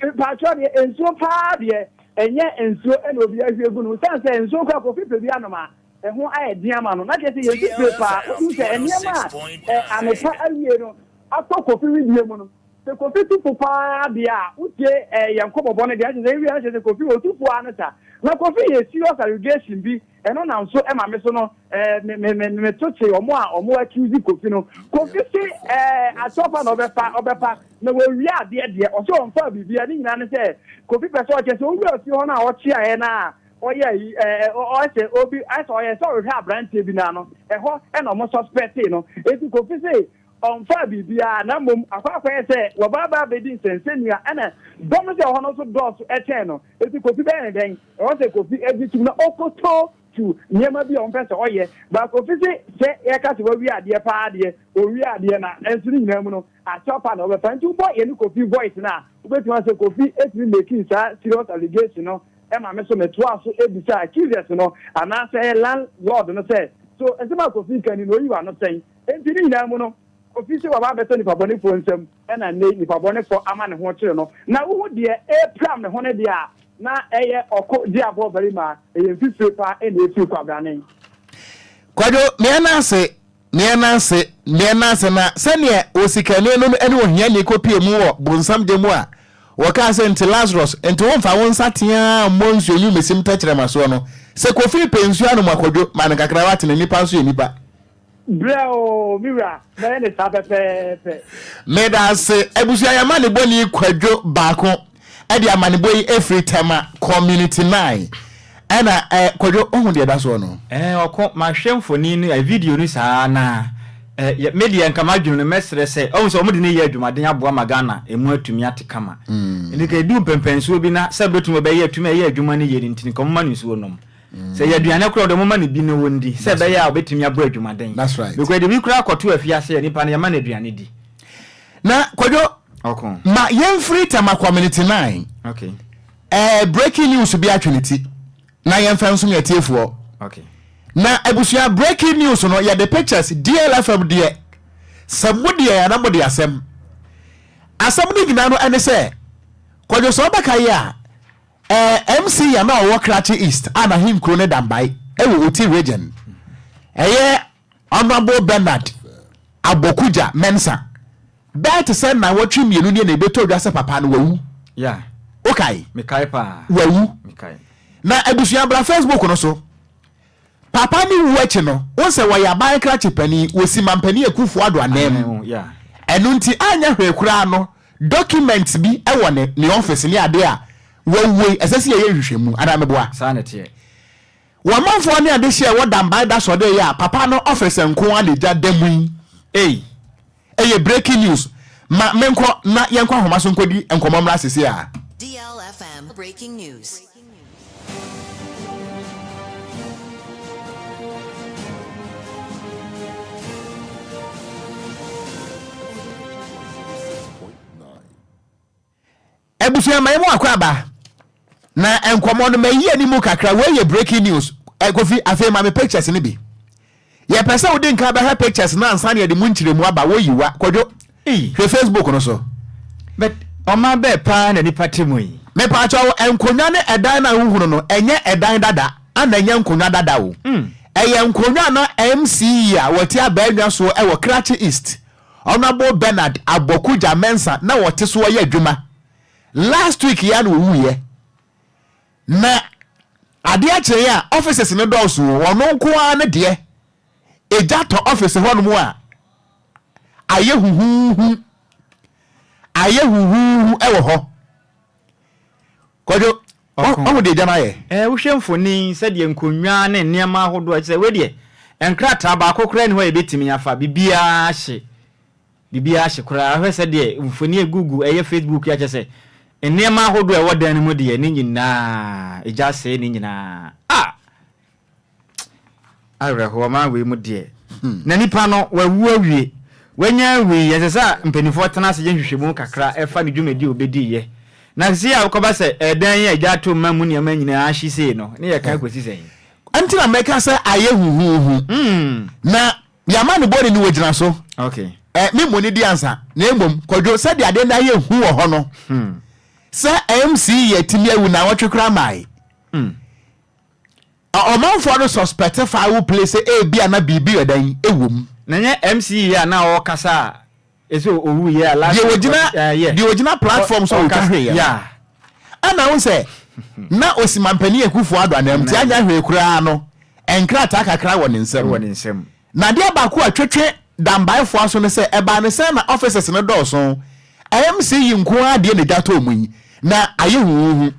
Mpakyɛw deɛ, nsuo paa deɛ, ɛnyɛ nsuo na obi ahwie gu ne ho. Esiane sɛ nsuo koraa Kofi pɛ bi anom a, ɛho ayɛ den ama no. Na kyerɛ sɛ yɛn mfifire paa. Wotumi sɛ nneɛma a ɛ, anɔpa awie no atɔ Kofi wedeɛ mu no, Sɛ Kofi tu fo paa deɛ a, wotie eh, yɛn nkɔmmɔbɔ no deɛ, na kyerɛ sɛ ewie a na kyerɛ sɛ Kofi ɔtu fo ara ne sa. Na Kofi yɛ serious allegation bi, ɛno nam so ma me so no eh, me, me, me, me to kye wɔn a wɔn accuse Kofi no. Kofi se eh, atɔfa na ɔbɛfa, ɔbɛfa, na wɔwie adeɛ deɛ, ɔse ɔmfaa biribiara, ne nyinaa ne sɛ Kofi pɛ sɛ ɔkyerɛ sɛ owura fie hɔ no a ɔkyeaeɛ no a, ɔyɛ yi eh, ɔyɛ sɛ obi, ayɛ sɛ ɔyɛ sɛ ɔrehwɛ aberanteɛ bi no ano, ɛhɔ na wɔn suspectee no. Enti Kofi se Ɔmfaa biribiara, na mmom akɔ akɔyɛ sɛ wɔba aba abɛdi nsɛnsɛnnua, ɛna dɔm no sɛ ɛhɔ no nso dɔɔso kyɛn no. Enti Kofi bɛyɛ no dɛn? Ɛwɔ sɛ Kofi gye tom na ɔkoto tu nneɛma bi a ɔmpɛ sɛ ɔyɛ. But Kofi se sɛ yɛka sɛ wawia adeɛ paa deɛ, ɔnwia adeɛ, na nso ne nyinaa mu no, akyɛw pa na ɔbɛfa. Nti wobɔ yɛne Kofi voice no a, wobɛtumi ahu sɛ Kofi tumi making saa serious allegation no ma me nso metoaa so bisaa accusers no anaasɛ landlord no sɛ, so nsɛm a Kofi reka ni no, oyi w'ano sɛn? Enti ne nyinaa mu no, Kofi sɛ waba abɛtɔ nipa bɔnefoɔ nsam na nnɛ yi nipa bɔnefoɔ ama ne ho kyere no. Na wohu deɛ ɛrepiram ne ho no deɛ a, na ɛyɛ ɔko gye aboɔ barima, ɛyɛ mfifire paa na ɛfiri kwabrane.
Kwadwo, meɛ no ase, meɛ no ase, meɛ no ase, na sɛdeɛ osikani no ne ohiani kɔpie mu wɔ bonsam gya mu a, wɔkaa sɛ, Nti Lazarus, nti womfa wo nsa teaa mmɔ nsuo nwi mesim tɛkyerɛma soɔ no? Sɛ Kofi repɛ nsuo anom a, Kwadwo, ma no kakra, woate, na nnipa nso yɛ nnipa.
Brɛ oo, me wura, mɛyɛ no saa pɛpɛɛpɛ.
Medase abusua yɛn amanebɔni Kwadwo baako ɛde amanebɔ yi ɛfiri Tema community 9 ɛna ɛ Kwadwo wohu deɛ ɛda soɔ no.
Ɛɛ ɔko mahwɛ mfoni no ɛ video no saa na ɛ yɛ me deɛ nka m'adwene no mɛsrɛ sɛ ɔhu sɛ wɔn de no yɛ adwumaden aboa ma Ghana ɛmu atumi ate kama nti nka ɛdu mpɛmpɛnsoɔ bi na sɛ bɛtumi ɔbɛyɛ atumi ɛyɛ adwuma no yie no nti nka wɔn ma no nsuo nom. Sɛ ɛyɛ aduane koraa a, wɔde wɔma no bi na ɔndi sɛ ɛbɛyɛ a ɔbɛtumi abɔ adwumaden.
That's right.
Because yɛde bi koraa kɔto afiase a, nipa no yɛma no aduane di.
Na Kwadwo,
Ɔko.
ma yɛmfiri Tema Community 9.
Okay.
Eh, breaking news bi atwe ne ti na yɛmfa nsom yɛn atiefoɔ.
Okay.
Na abusua breaking news no yɛde pictures DLFM deɛ sɛ mo deɛ ana mo de asɛm. Asɛm no nyinaa no ɛne sɛ Kwadwo sɛ wobɛka yi a Ɛɛ MC Yame a ɔwɔ Krachi East a n'ahenkuro ne Dambai wɔ Oti Region. Ɛyɛ Honourable Bernard Abokugya Mensah. Bɛyɛ te sɛ nnawɔtwe mmienu nie na ɛbɛtɔ dwa sɛ papa no wawu.
Yeah.
Wokae?
Mekae paa.
Wawu.
Mekae.
Na abusua bra Facebook no so. Papa no wu akyi no, wohu sɛ wɔyɛ aban krakye panin, wɔsi Mampanin Akuffo Addo ananmu. Ɛno nti anyɛ hwee koraa no, documents bi wɔ ne ne office ne adeɛ a wawuo yi, ɛsɛ sɛ yɛyɛ nhwehwɛmu, anaa meboa?
Saa na ɛteɛ.
Wɔn manfoɔ ne adehyeɛ a ɛwɔ Dambai da sɔre yi a papa no office nko ara na egya da mu yi.
Ei!
Ɛyɛ breaking news. Ma menkɔ na yɛnkɔ ahoma so nkɔdi nkɔmmɔ mmra seesei ara.
DLFM Breaking News.
Abusua ma yɛmu akɔ aba na nkɔmmɔ no mayi ani mu kakra. Wei yɛ breaking news. Kofi, afei ma me pictures no bi. Yɛpɛ sɛ wode nka bɛhwɛ pictures no ansa na yɛde mu nkyerɛmu aba. Woyi wa Kwadwo, hwɛ Facebook no so.
But ɔman bɛɛ paa na nipa te mu yi?
Mepaakyɛw, nkonnwa ne ɛdan no a wohunu no, ɛnyɛ ɛdan dada, ana ɛnyɛ nkonnwa dada o. Ɛyɛ nkonnwa a na MC a wɔte abaanwa soɔ wɔ Krachi East, Honourable Bernard Aboku Mensah na wɔte so yɛ adwuma. Last week yi ara na ɔwuiɛ. Na adeɛ kyeeɛ a, offices no dɔɔso o, ɔno nko ara ne deɛ, egya tɔ office hɔnom a, ayɛ huhuuhu, ayɛ huhuuhu wɔ hɔ. Kwadwo, wahu deɛ egya no ayɛ?
Ɛɛ, wohwɛ mfoni sɛdeɛ nkonnwa ne nneɛma ahodoɔ, kyerɛ sɛ wei deɛ, nkrataa baako koraa nni hɔ a yɛbɛtumi afa, biribiara ahye. Biribiara ahye koraa. Hwɛ sɛdeɛ mfoni a ɛgugu ɛyɛ Facebook yi akyerɛ sɛ nneɛma ahodoɔ a ɛwɔ dan no mu deɛ ne nyinaa egya asɛe ne nyinaa. Ah! Awerɛhoɔ ɔman wei mu deɛ. Na nipa no wawu awie. Wanya awie yi ɛsɛ sɛ mpanimfoɔ tena ase yɛ nhwehwɛmu kakra ɛfa ne dwumadi a ɔbɛdiiɛ. Na seesei a wokɔba sɛ ɛdan yi a egya ato mma mu nneɛma nyinaa ahye sei no, ne yɛka kɔsi sɛn?
Ɛnti na mɛka sɛ ayɛ huhuuhu. Na Yɛama no bɔne no wɔgyina so.
Okay.
Eh, me mmɔ ne di ansa. Na mmom, Kwadwo, sɛdeɛ adeɛ no ayɛ hu wɔ hɔ no, sɛ MC yɛ tumi awu naawɔtwe koraa mae. Ɔmanfoɔ no suspect foul play sɛ ebia na biribi yɛ dɛn ɛwɔ mu.
Na nyɛ MC yi a na ɔrekasa a ɛsɛ owu yɛ a last
Deɛ ɔgyina, deɛ ɔgyina platform so a ɔtwa hweeɛ no. Ɛna wohu sɛ na ɔsi Mampanin Akuffo Addo anam nti anyɛ hwee koraa no, nkrataa kakra wɔ ne nsam.
Wɔ ne nsam.
Na adeɛ baako a ɛtwetwe Dambaefoɔ aso ne sɛ, ɛbaa ne sɛn na offices no dɔɔso, MC yi nko ara deɛ na ɛgya tɔɔ mu yi, na ayɛ huhuuhu.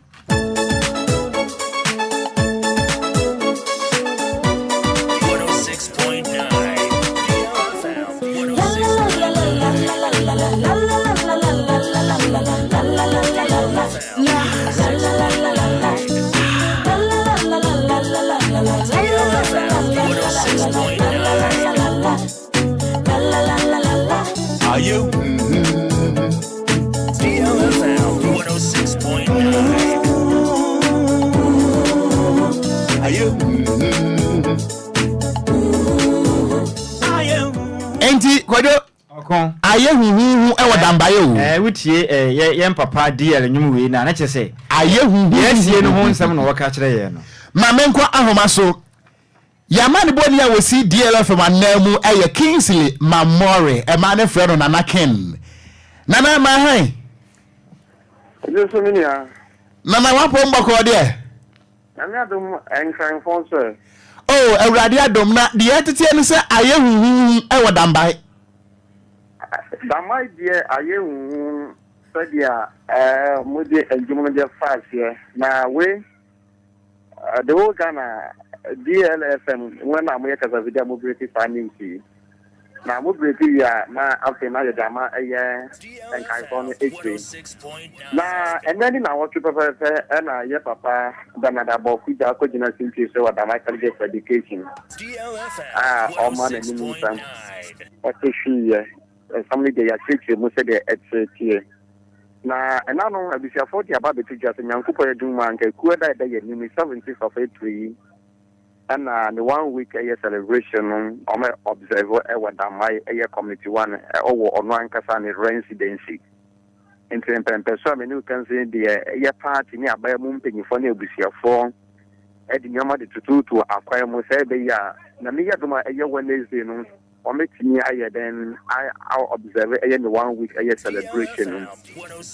Enti Kwadwo, ayɛ huhuhu wɔ Dambaeɛ o.
Ɛɛ wotie ɛɛ yɛn papa DL nnwom wei na na kyerɛ sɛ.
Ayɛ huhuhu.
Deɛ asie no ho nsɛm na wɔka kyerɛ yɛn no.
Ma menkɔ ahoma so. Yɛn amanebɔni a ɔsi DLFM ananmu yɛ Kingsley Mamore, ɛmaa no frɛ no Nana King. Nana, ma hann.
Ɛgye so me nua.
Nana w'apɔm bɔkɔɔ deɛ?
Nyame adom, Nkranfoɔ nso ɛ?
Oh, Awurade adom, na deɛ ɛteteɛ ne sɛ ayɛ huhuuhu wɔ Dambae.
Dambae deɛ ayɛ huhuuhu sɛdeɛ mode ndwom no deɛ fa aseɛ, na wei. The whole Ghana DLFM mo na moyɛ kasafidi a mo breaki saa news yi. Na mo breaki wie a na afei na yɛde ama ɛyɛ nkaefo no akyire. Na ɛnɛ ne nawɔtwe pɛpɛɛpɛ ɛna yɛ papa Bernard Abɔko gya akɔgyina simpie so wɔ Damai College of Education a ɔma n'anim nsɛm ɔte hweeɛ. Nsɛm no deɛ yɛakyerɛkyerɛ mu sɛdeɛ ɛteɛ teɛ. Na ɛna no, abusuafoɔ de aba abɛto dwa sɛ Nyankopɔn adum mu a anka kuo da a ɛda yɛn anim yi, 17th of April yi, ɛna ne one week ɛyɛ celebration no wɔn observe ɛwɔ Damai ɛyɛ community one ɛwɔ ɔno ankasa ne residency. Nti mpɛmpɛso a me ne wo ka nsi deɛ ɛyɛ party ne aban mu mpanyinfoɔ ne abusuafoɔ ɛde nneɛma de tutuutu akwan mu sɛ ɛbɛyɛ a Nyame yɛ dom a ɛyɛ Wednesday no Wɔbɛtumi ayɛ dɛn a observe ɛyɛ ne one week ɛyɛ celebration no.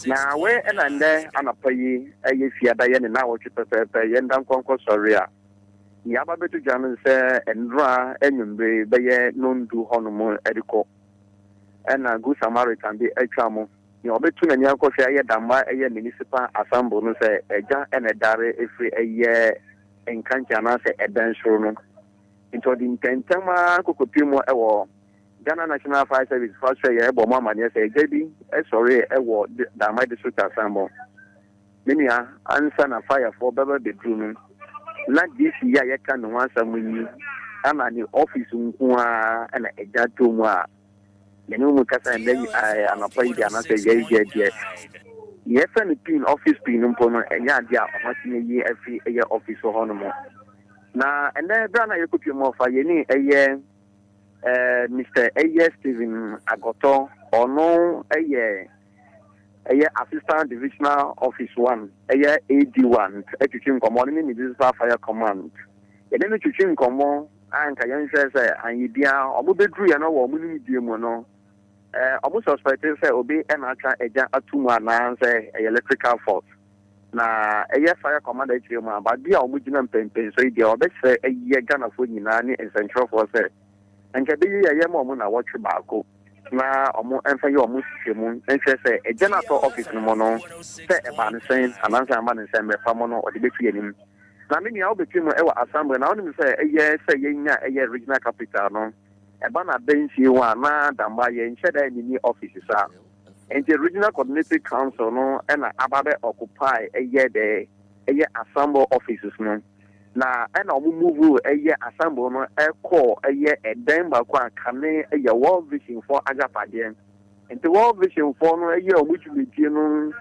Na wei ɛna ndɛ anɔpa yi ɛyɛ fiada yɛ ne naawɔtwe pɛpɛɛpɛ yɛn da nkɔnkɔ sɔre a nea aba bɛto dwa no sɛ nnora anwummere bɛyɛ nondu hɔ nom ɛde kɔ ɛna Good Samaritan bi atwa mo nea ɔbɛtu n'ani akɔhwɛ ɛyɛ Damma ɛyɛ Municipal Assemble no sɛ ɛgya ɛna ɛdare ɛfiri ɛyɛ nkankyɛ anaasɛ ɛbɛn soro no. Nti ɔde ntɛmntɛm ara kɔkɔpue mu wɔ Ghana National Fire Service foɔ asoɛeɛ bɔɔ wɔn amaneɛ sɛ egya bi sɔree wɔ Damai District Asanbɔ. Me nua, ansa na firefoɔ bɛba bɛduru no, na DC yi a yɛka ne ho asɛm yi na ne office nko ara na egya tɔ mu a yɛne wɔn kasa nnɛ anɔpa yi deɛ anaasɛ awia yi deɛ deɛ. Nea yɛfrɛ no pin, office pin no mpo no, ɛnyɛ adeɛ a wɔatumi ayi afiri ɛyɛ office hɔ nom. Na ɛnɛ berɛ a na yɛkɔpie mu ɔfa yɛne ɛyɛ eh, Mr. ɛyɛ Stephen Agɔtɔ, ɔno ɛyɛ ɛyɛ Assistant Divisional Office 1, ɛyɛ AD1, atwitwi nkɔmmɔ, ɔno ne Municipal Fire Command. Yɛne no twitwi nkɔmmɔ a nka yɛnhwɛ sɛ anyɛ biara wɔbɛduru yɛn no wɔ wɔn nimdeɛ mu no, Eh, ɔmo suspect sɛ obi na atwa agya ato mu anaa sɛ ɛyɛ electrical fault. Na ɛyɛ fire commander akyerɛ mu a, baabi a ɔmo gyina mpɛnpɛnso yi deɛ ɔbɛsrɛ ɛyɛ Ghanafoɔ nyinaa ne nsɛnkyerɛfoɔ sɛ nka ɛbɛyie a yɛma ɔmo nawɔtwe baako na ɔmo mfa yɛ ɔmo nhwehwɛmu nhwɛ sɛ agya no atɔ office no mu no sɛ ɛbaa no sɛn anaasɛ amma no sɛn mmerɛ pa mu no ɔde bɛtu yɛn anim. Na me nua wobɛtwi mu ɛwɔ assembly na wonim sɛ ɛyɛ sɛ yɛnya ɛyɛ regional capital no Ɛba no adansie ho a, na Damba yɛnhyɛ da nni office saa. Nti Regional Coordinating Council no na aba bɛ occupy ɛyɛ the ɛyɛ assemble offices no. Na ɛna wɔn move ɛyɛ assemble no ɛkɔɔ ɛyɛ ɛdan baako a kane ɛyɛ World Vision foɔ agyapadeɛ. Nti World Vision foɔ no ɛyɛ wɔn dwumadie no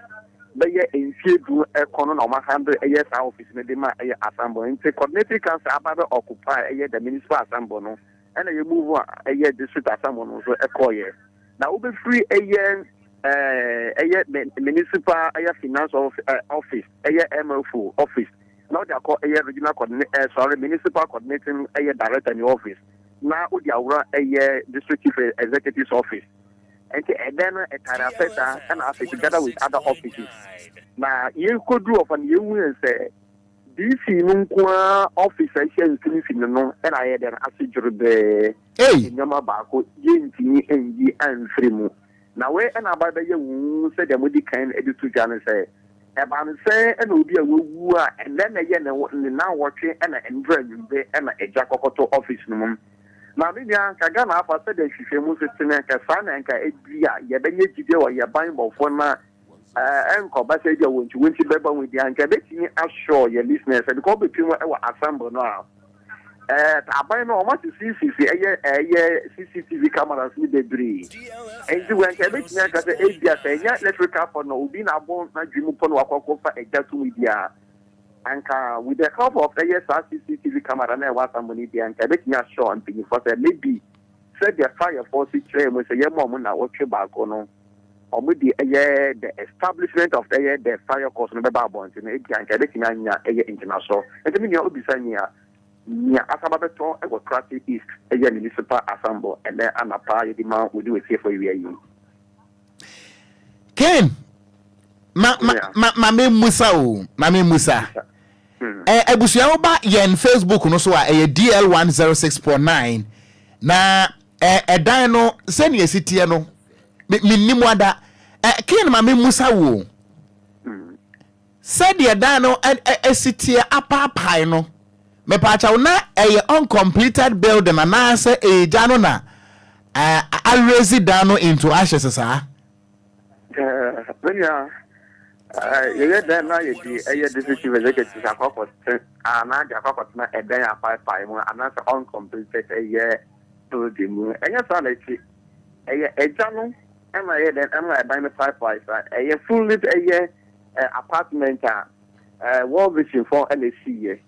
bɛyɛ mfie du ɛkɔ no na wɔn ahandle ɛyɛ saa office no de ma ɛyɛ assemble. Nti Coordinating Council aba bɛ occupy ɛyɛ the municipal assemble no. Ɛna yɛ move a ɛyɛ district assembly no nso ɛkɔɔyɛ. Na wobɛfiri ɛyɛ ɛɛ ɛyɛ municipal ɛyɛ finance office ɛyɛ MFO office na wode akɔ ɛyɛ regional coordinator ɛɛ sorry municipal coordinating ɛyɛ director ne office na wode awura ɛyɛ district chief executive's office. Nti ɛdɛn no ɛtare afɛ saa ɛna afei together with other offices. Na yɛkɔduru ɔfa no yɛhu yɛn sɛ DC no nko ara office a ɛhyɛ mfinimfini no na ayɛ dɛn ase dwerɛbɛɛ.
Ei!
Nneɛma baako yɛntumi nyi amfiri mu. Na wei na aba bɛyɛ wo hu sɛdeɛ modi kan de to dwa no sɛ, ɛbaa no sɛn na obi a wawu a ɛnnɛ na ɛyɛ ne nnawɔtwe na nnora anwummere na agya kɔkɔto office no mu. Na me nua, anka Ghana afa sɛdeɛ nhwehwɛmu nso te no, anka saa na anka ebia yɛbɛnya gyidie wɔ yɛn banbɔfoɔ no a Ɛnkɔba sɛ ebia wɔn nti wo nti bɛba ho di a, nka ɛbɛtumi assure yɛn listeners sɛ because wobɛpie mu wɔ assemble no a, ɛɛ aban no wɔn asisisisi ɛyɛ ɛyɛ CCTV cameras no bebree. Nti wɔ nka ɛbɛtumi aka sɛ ebia sɛ ɛnyɛ electrical fault na obi na abɔ n'adwene mu pɔ na wakɔ akɔfa agya to mu di a, anka with the help of ɛyɛ saa CCTV camera na ɛwɔ assemble no di a, nka ɛbɛtumi assure mpanyinfoɔ sɛ maybe sɛdeɛ firefoɔ si kyerɛɛ mu sɛ yɛma wɔn na wɔtwe baako no, wɔde ɛyɛ the establishment of ɛyɛ the fire course no bɛba abɔnten no, ebia anka ɛbɛtumi anya ɛyɛ ngyinasoɔ. Nti me nua wobisa nea nea asaba bɛtɔ wɔ Krachi East ɛyɛ municipal assemble ɛnɛ anapa yɛde ma wo ne w'atiefoɔ awia yi.
Ken, ma ma ma ma me musa o, ma me musa. Ɛ abusua wo ba yɛn Facebook no so a ɛyɛ DL 106.9 na ɛ ɛdan no sɛnea esi teɛ no Me mennim ada. Ɛ Ken ma memmusa wo o. Sɛdeɛ dan no si teɛ apaapae no, mepaakyɛw na ɛyɛ uncompleted building anaasɛ ɛyɛ gya no na arezi dan no into ashes saa?
Me nua, yɛyɛ dɛn na yɛde ɛyɛ district chief executive akɔ akɔte anaa de akɔ akɔtena ɛdan apaapae mu anaasɛ uncompleted ɛyɛ building mu? Ɛnyɛ saa na ɛte. Ɛyɛ agya no na ɛyɛ dɛn ɛma ɛdan no paepae saa. Ɛyɛ fully ɛyɛ apartment a World Vision foɔ na esi yɛ.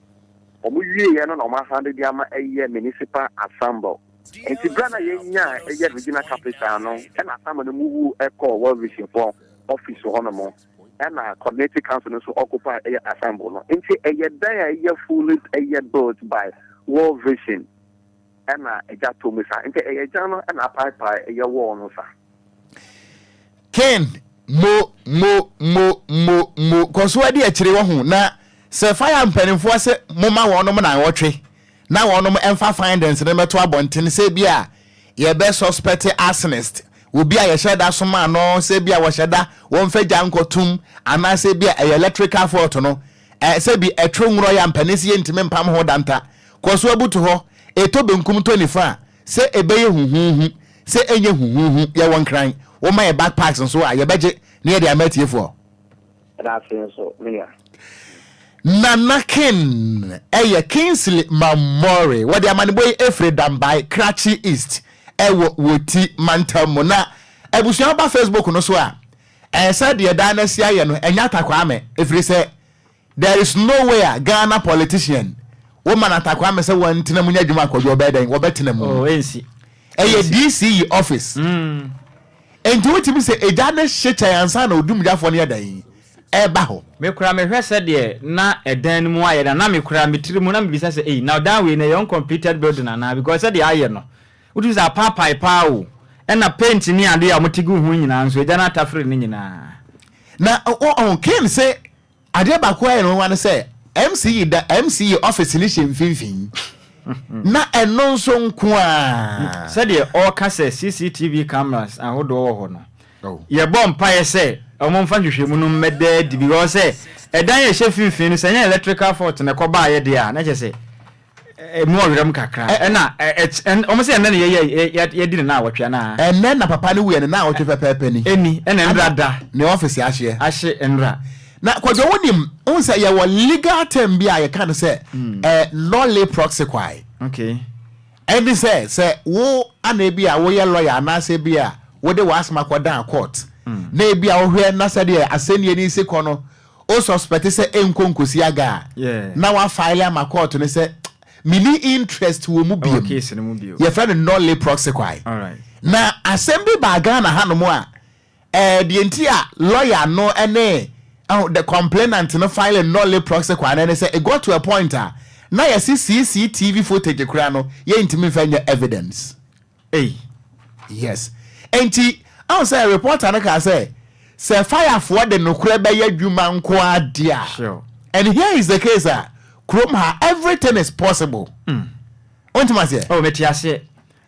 Wɔn wie yɛ no na wɔn ahande de ama ɛyɛ municipal assemble. Nti berɛ na yɛnya ɛyɛ regional capital no ɛna assemble no move ɛkɔɔ World Vision foɔ office hɔ nom ɛna coordinating council no nso occupy ɛyɛ assemble no. Nti ɛyɛ dan a ɛyɛ fully ɛyɛ built by World Vision. Ɛna agya tɔ mu sa. Nti ɛyɛ agya no na apaepae ɛyɛ wall no sa.
Ken, mo, mo, mo, mo, mo, kɔ so adi akyire wɔ ho na sɛ fire mpanimfoɔ se momma wɔnom naawɔtwe na wɔnom mfa findings no mmɛto abɔnten sɛ bi a yɛbɛ suspect arsonist, obi a yɛhyɛ da soma no sɛ bi a wɔhyɛ da wɔmfa gya nkɔtom anaasɛ bi a ɛyɛ electrical fault no, ɛ, sɛ bi ɛtwe nworɔ yɛ a mpanin se yɛntumi mpam ho danta. Kɔ so abutu hɔ, ɛtɔ benkum tɔ nifa a, sɛ ɛbɛyɛ huhuuhu, sɛ ɛnyɛ huhuuhu, yɛwɔ Nkran, woma yɛ backpacks nso a, yɛbɛgye na yɛde ama atiefoɔ.
Yɛda ase nso, me nua.
Nana King yɛ Kingsley Mamori. Wɔde amanebɔ yi firi Dambai, Krachi East wɔ Woti mantam mu. Na abusua woba Facebook no so a, Ɛɛ sɛdeɛ daa no asi ayɛ no ɛnyɛ Atta Kwame ɛfiri sɛ there is no way a Ghana politician wo ma no Atta Kwame sɛ wɔntena mu nyɛ adwuma akɔdwo ɔbɛyɛ dɛn wɔbɛtena mu.
Oh, ɛnsi.
Ɛyɛ DCE office. Enti wotumi sɛ egya no hye kyɛn ansa na odumgyafoɔ no yɛ dɛn ɛba hɔ.
Me koraa mehwɛ sɛdeɛ na ɛdan no mu ayɛ no a na me koraa me tiri mu na mebisa sɛ ei na ɔdan wei no ɛyɛ uncompleted building anaa because sɛdeɛ ayɛ no wotumi sɛ apaapae paa o ɛna paint ne adeɛ a wɔte gu ho nyinaa nso egya no atafere ne nyinaa.
Na ɔn Ken se adeɛ baako a ɛyɛ no nwanwa ne sɛ MCE da MCE office no hyɛ mfimfini na ɛno nso nko ara.
Sɛdeɛ ɔreka sɛ CCTV cameras ahodoɔ wɔ hɔ no, yɛbɔ mpaeɛ sɛ wɔmfa nhwehwɛmu no mmɛda adi because sɛ ɛdan a ɛhyɛ mfimfini no sɛ ɛnyɛ electrical fault na ɛkɔbaeɛ deɛ a na kyerɛ sɛ ɛmu ɔwerɛm kakra ɛna wɔn sɛ ɛnɛ na yɛyɛ yɛdi ne naawɔtwe anaa.
Ɛnɛ na papa no wuiɛ ne naawɔtwe pɛpɛɛpɛ ni.
Ɛni ɛna nnra da.
Ne office ahyeɛ.
Ahye nnra.
Na Kwadwo wonim, wohu sɛ yɛwɔ legal term bi a yɛka no sɛ eh, nolle prosequi.
Okay.
Ɛne sɛ, sɛ wo ana ebi a woyɛ lawyer anaasɛ ebi a wode w'asɛm akɔdan court, na ebi a wohwɛ na sɛdeɛ asɛnnie no si kɔ no, wo suspect sɛ ɛnkɔ nkɔsi aga a, na wafile ama court no sɛ menni interest wɔ mu biom. Yɛfrɛ no nolle prosequi. Na asɛm bi baa Ghana hanom a, eh, deɛ nti a lawyer no ne oh, the complainant no file nolle prosequi no ne sɛ it got to a point a na yɛse CCTV footage koraa no yɛntumi mfa nyɛ evidence.
Ei.
Yes. Enti, ahu sɛ reporter no kaa sɛ, sɛ firefoɔ de nokorɛ bɛyɛ adwuma nko ara deɛ a,
Sure.
and here is the case a, kurom ha, everything is possible. Wontim aseɛ?
Oh, mete aseɛ.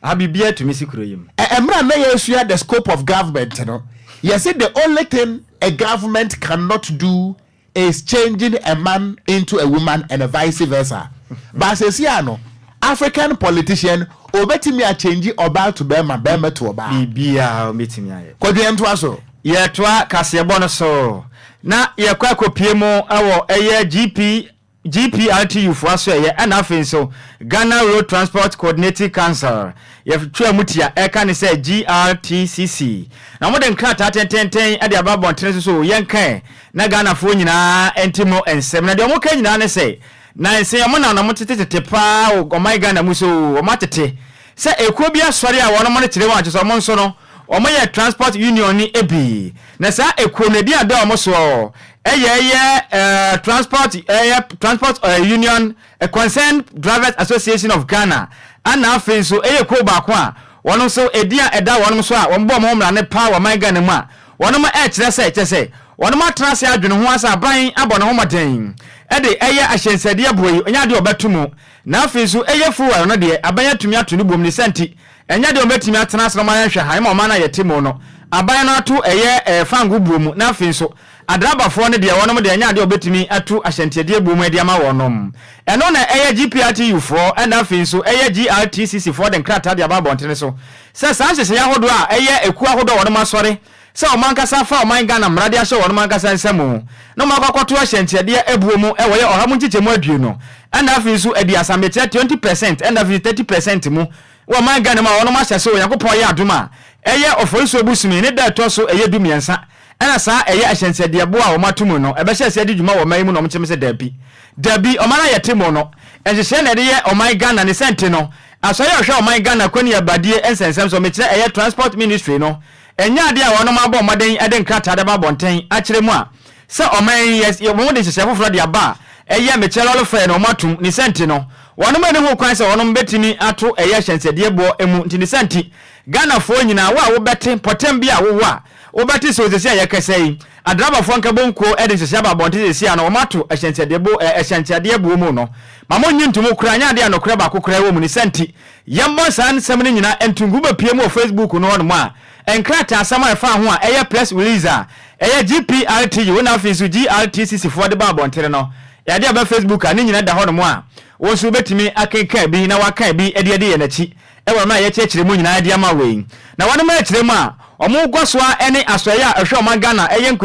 Aha biribiara tumi si kuro yi mu.
Ɛ mmerɛ a na yɛresua the scope of government no, yɛse the only thing a government cannot do is changing a man into a woman and vice versa. But seesei a no, African politician obetumi a change ɔbaa to bɛrima, bɛrima to ɔbaa.
Biribiara obetumi ayɛ.
Kwadwo yɛntoa so.
Yɛtoa kaseɛbɔ no so na yɛkɔ akɔpie mu wɔ ɛyɛ GP GPRTU foɔ asoɛeɛ ɛna afei nso Ghana Road Transport Coordinating Council yɛtwaa mu tia ɛka ne sɛ GRTCC na wɔde nkrataa tententen de aba abɔntene so so yɛnka ɛ na Ghanafoɔ nyinaa nte mu nsɛm na deɛ wɔka nyinaa ne sɛ nansa yi wɔnam na wɔtetetete paa wɔ ɔman Ghana mu so wɔatete sɛ ekuo bi asɔre a wɔnom no kyerɛ mu a kyerɛ sɛ wɔn nso no Wɔyɛ Transport Union no bi, na saa ekuo no edin a ɛda wɔn soɔ yɛ yɛ Transport yɛ Transport Union Concerned Drivers Association of Ghana, ɛna afei nso ɛyɛ kuo baako a wɔn nso edin a ɛda wɔn so a wɔbɔ wɔn ho mmara no paa wɔ ɔman Ghana mu a wɔn ɛrekyerɛ sɛ kyerɛ sɛ wɔn atena ase adwene ho asɛ aban abɔ ne ho mmɔden de ɛyɛ ahyɛnsadeɛ boɔ yi ɔnyɛ adeɛ ɔbɛto mu na afei nso ɛyɛ fuel no deɛ aban atumi ato ne buom ne sɛ nti Ɛnyɛ deɛ wɔbɛtumi atena ase na wɔayɛ nhwɛhan ma ɔman no a yɛte mu no aban no ato ɛyɛ fango buo mu na afei nso adrabafoɔ no deɛ wɔnom deɛ ɛnyɛ adeɛ a wɔbɛtumi atu ahyɛntiadeɛ buo mu de ama wɔnom. Ɛno na ɛyɛ GPRTU foɔ ɛna afei nso ɛyɛ GRTCC foɔ de nkrataa de aba abɔntene so sɛ saa nhyehyɛeɛ ahodoɔ a ɛyɛ ekuo ahodoɔ a wɔnom asɔre sɛ wɔn ankasa afa ɔman Ghana mmara de ahyɛ wɔnom ankasa nsa mu na wɔn akɔ akɔto ahyɛntiadeɛ buo mu wɔ yɛ ɔha mu nkyekyɛmu aduonu ɛna afei nso aduasa mekyerɛ 20 percent ɛna afei nso 30 percent mu Wɔ ɔman Ghana mu a wɔnom ahyɛ sɛ Onyankopɔn yɛ adom a ɛyɛ Oforisuo bosome ne da ɛtɔ so ɛyɛ du miɛnsa ɛna saa ɛyɛ ahyɛnsɛdeɛ boɔ a wɔn ato mu no ɛbɛhyɛ aseɛ adi dwuma wɔ ɔman yi mu na wɔn kyem sɛ daabi dabi ɔman a yɛte mu no nhyehyɛɛ na ɛde yɛ ɔman Ghana ne sɛnti no asɔre a ɔhwɛ ɔman Ghana kɔni abadie nsɛnsɛm so mekyerɛ ɛyɛ Transport Ministry no ɛnyɛ adeɛ a wɔnom abɔ mmɔden de nkrataa de aba abɔnten akyerɛ mu a Sɛ ɔman yi yɛ wɔn de nhyehyɛe foforɔ de aba a ɛyɛ mekyɛ lɔre fɛɛ na wɔn atom ne sɛ nti no wɔnom nni ho kwan sɛ wɔnom bɛtumi ato ɛyɛ ahyɛnsɛdeɛ boɔ mu nti ne sɛ nti Ghanafoɔ nyinaa wo a wobɛte mpɔtam bi a wowɔ a wobɛte sɛ osesi a yɛkasa yi adrabafoɔ nkabomkuo de nhyehyɛe aba abɔnten sɛsi a no wɔn ato ahyɛnsɛdeɛ bo ahyɛnkyɛdeɛ boɔ mu no ma mo nnye ntomu koraa nyɛ adeɛ a nokorɛ baako koraa wɔ mu ne sɛ nti yɛmmɔ saa nsɛm no nyinaa nto ngu wobɛpie mu wɔ Facebook no hɔnom a Nkrataasɛm a ɛfa ho a ɛyɛ press release a ɛyɛ GPRTU na afei nso GRTCC foɔ de ba abɔntene no, yɛde aba Facebook a ne nyina da hɔnom a wo nso wobɛtumi akenkan bi na woakan bi de adi yɛn akyi wɔ mmerɛ a yɛkyerɛkyerɛ mu nyinaa de ama wo yi. Na wɔnom rekyerɛ mu a wɔn guasoa ne asoɛeɛ a ɛhwɛ ɔman Ghana ɛyɛ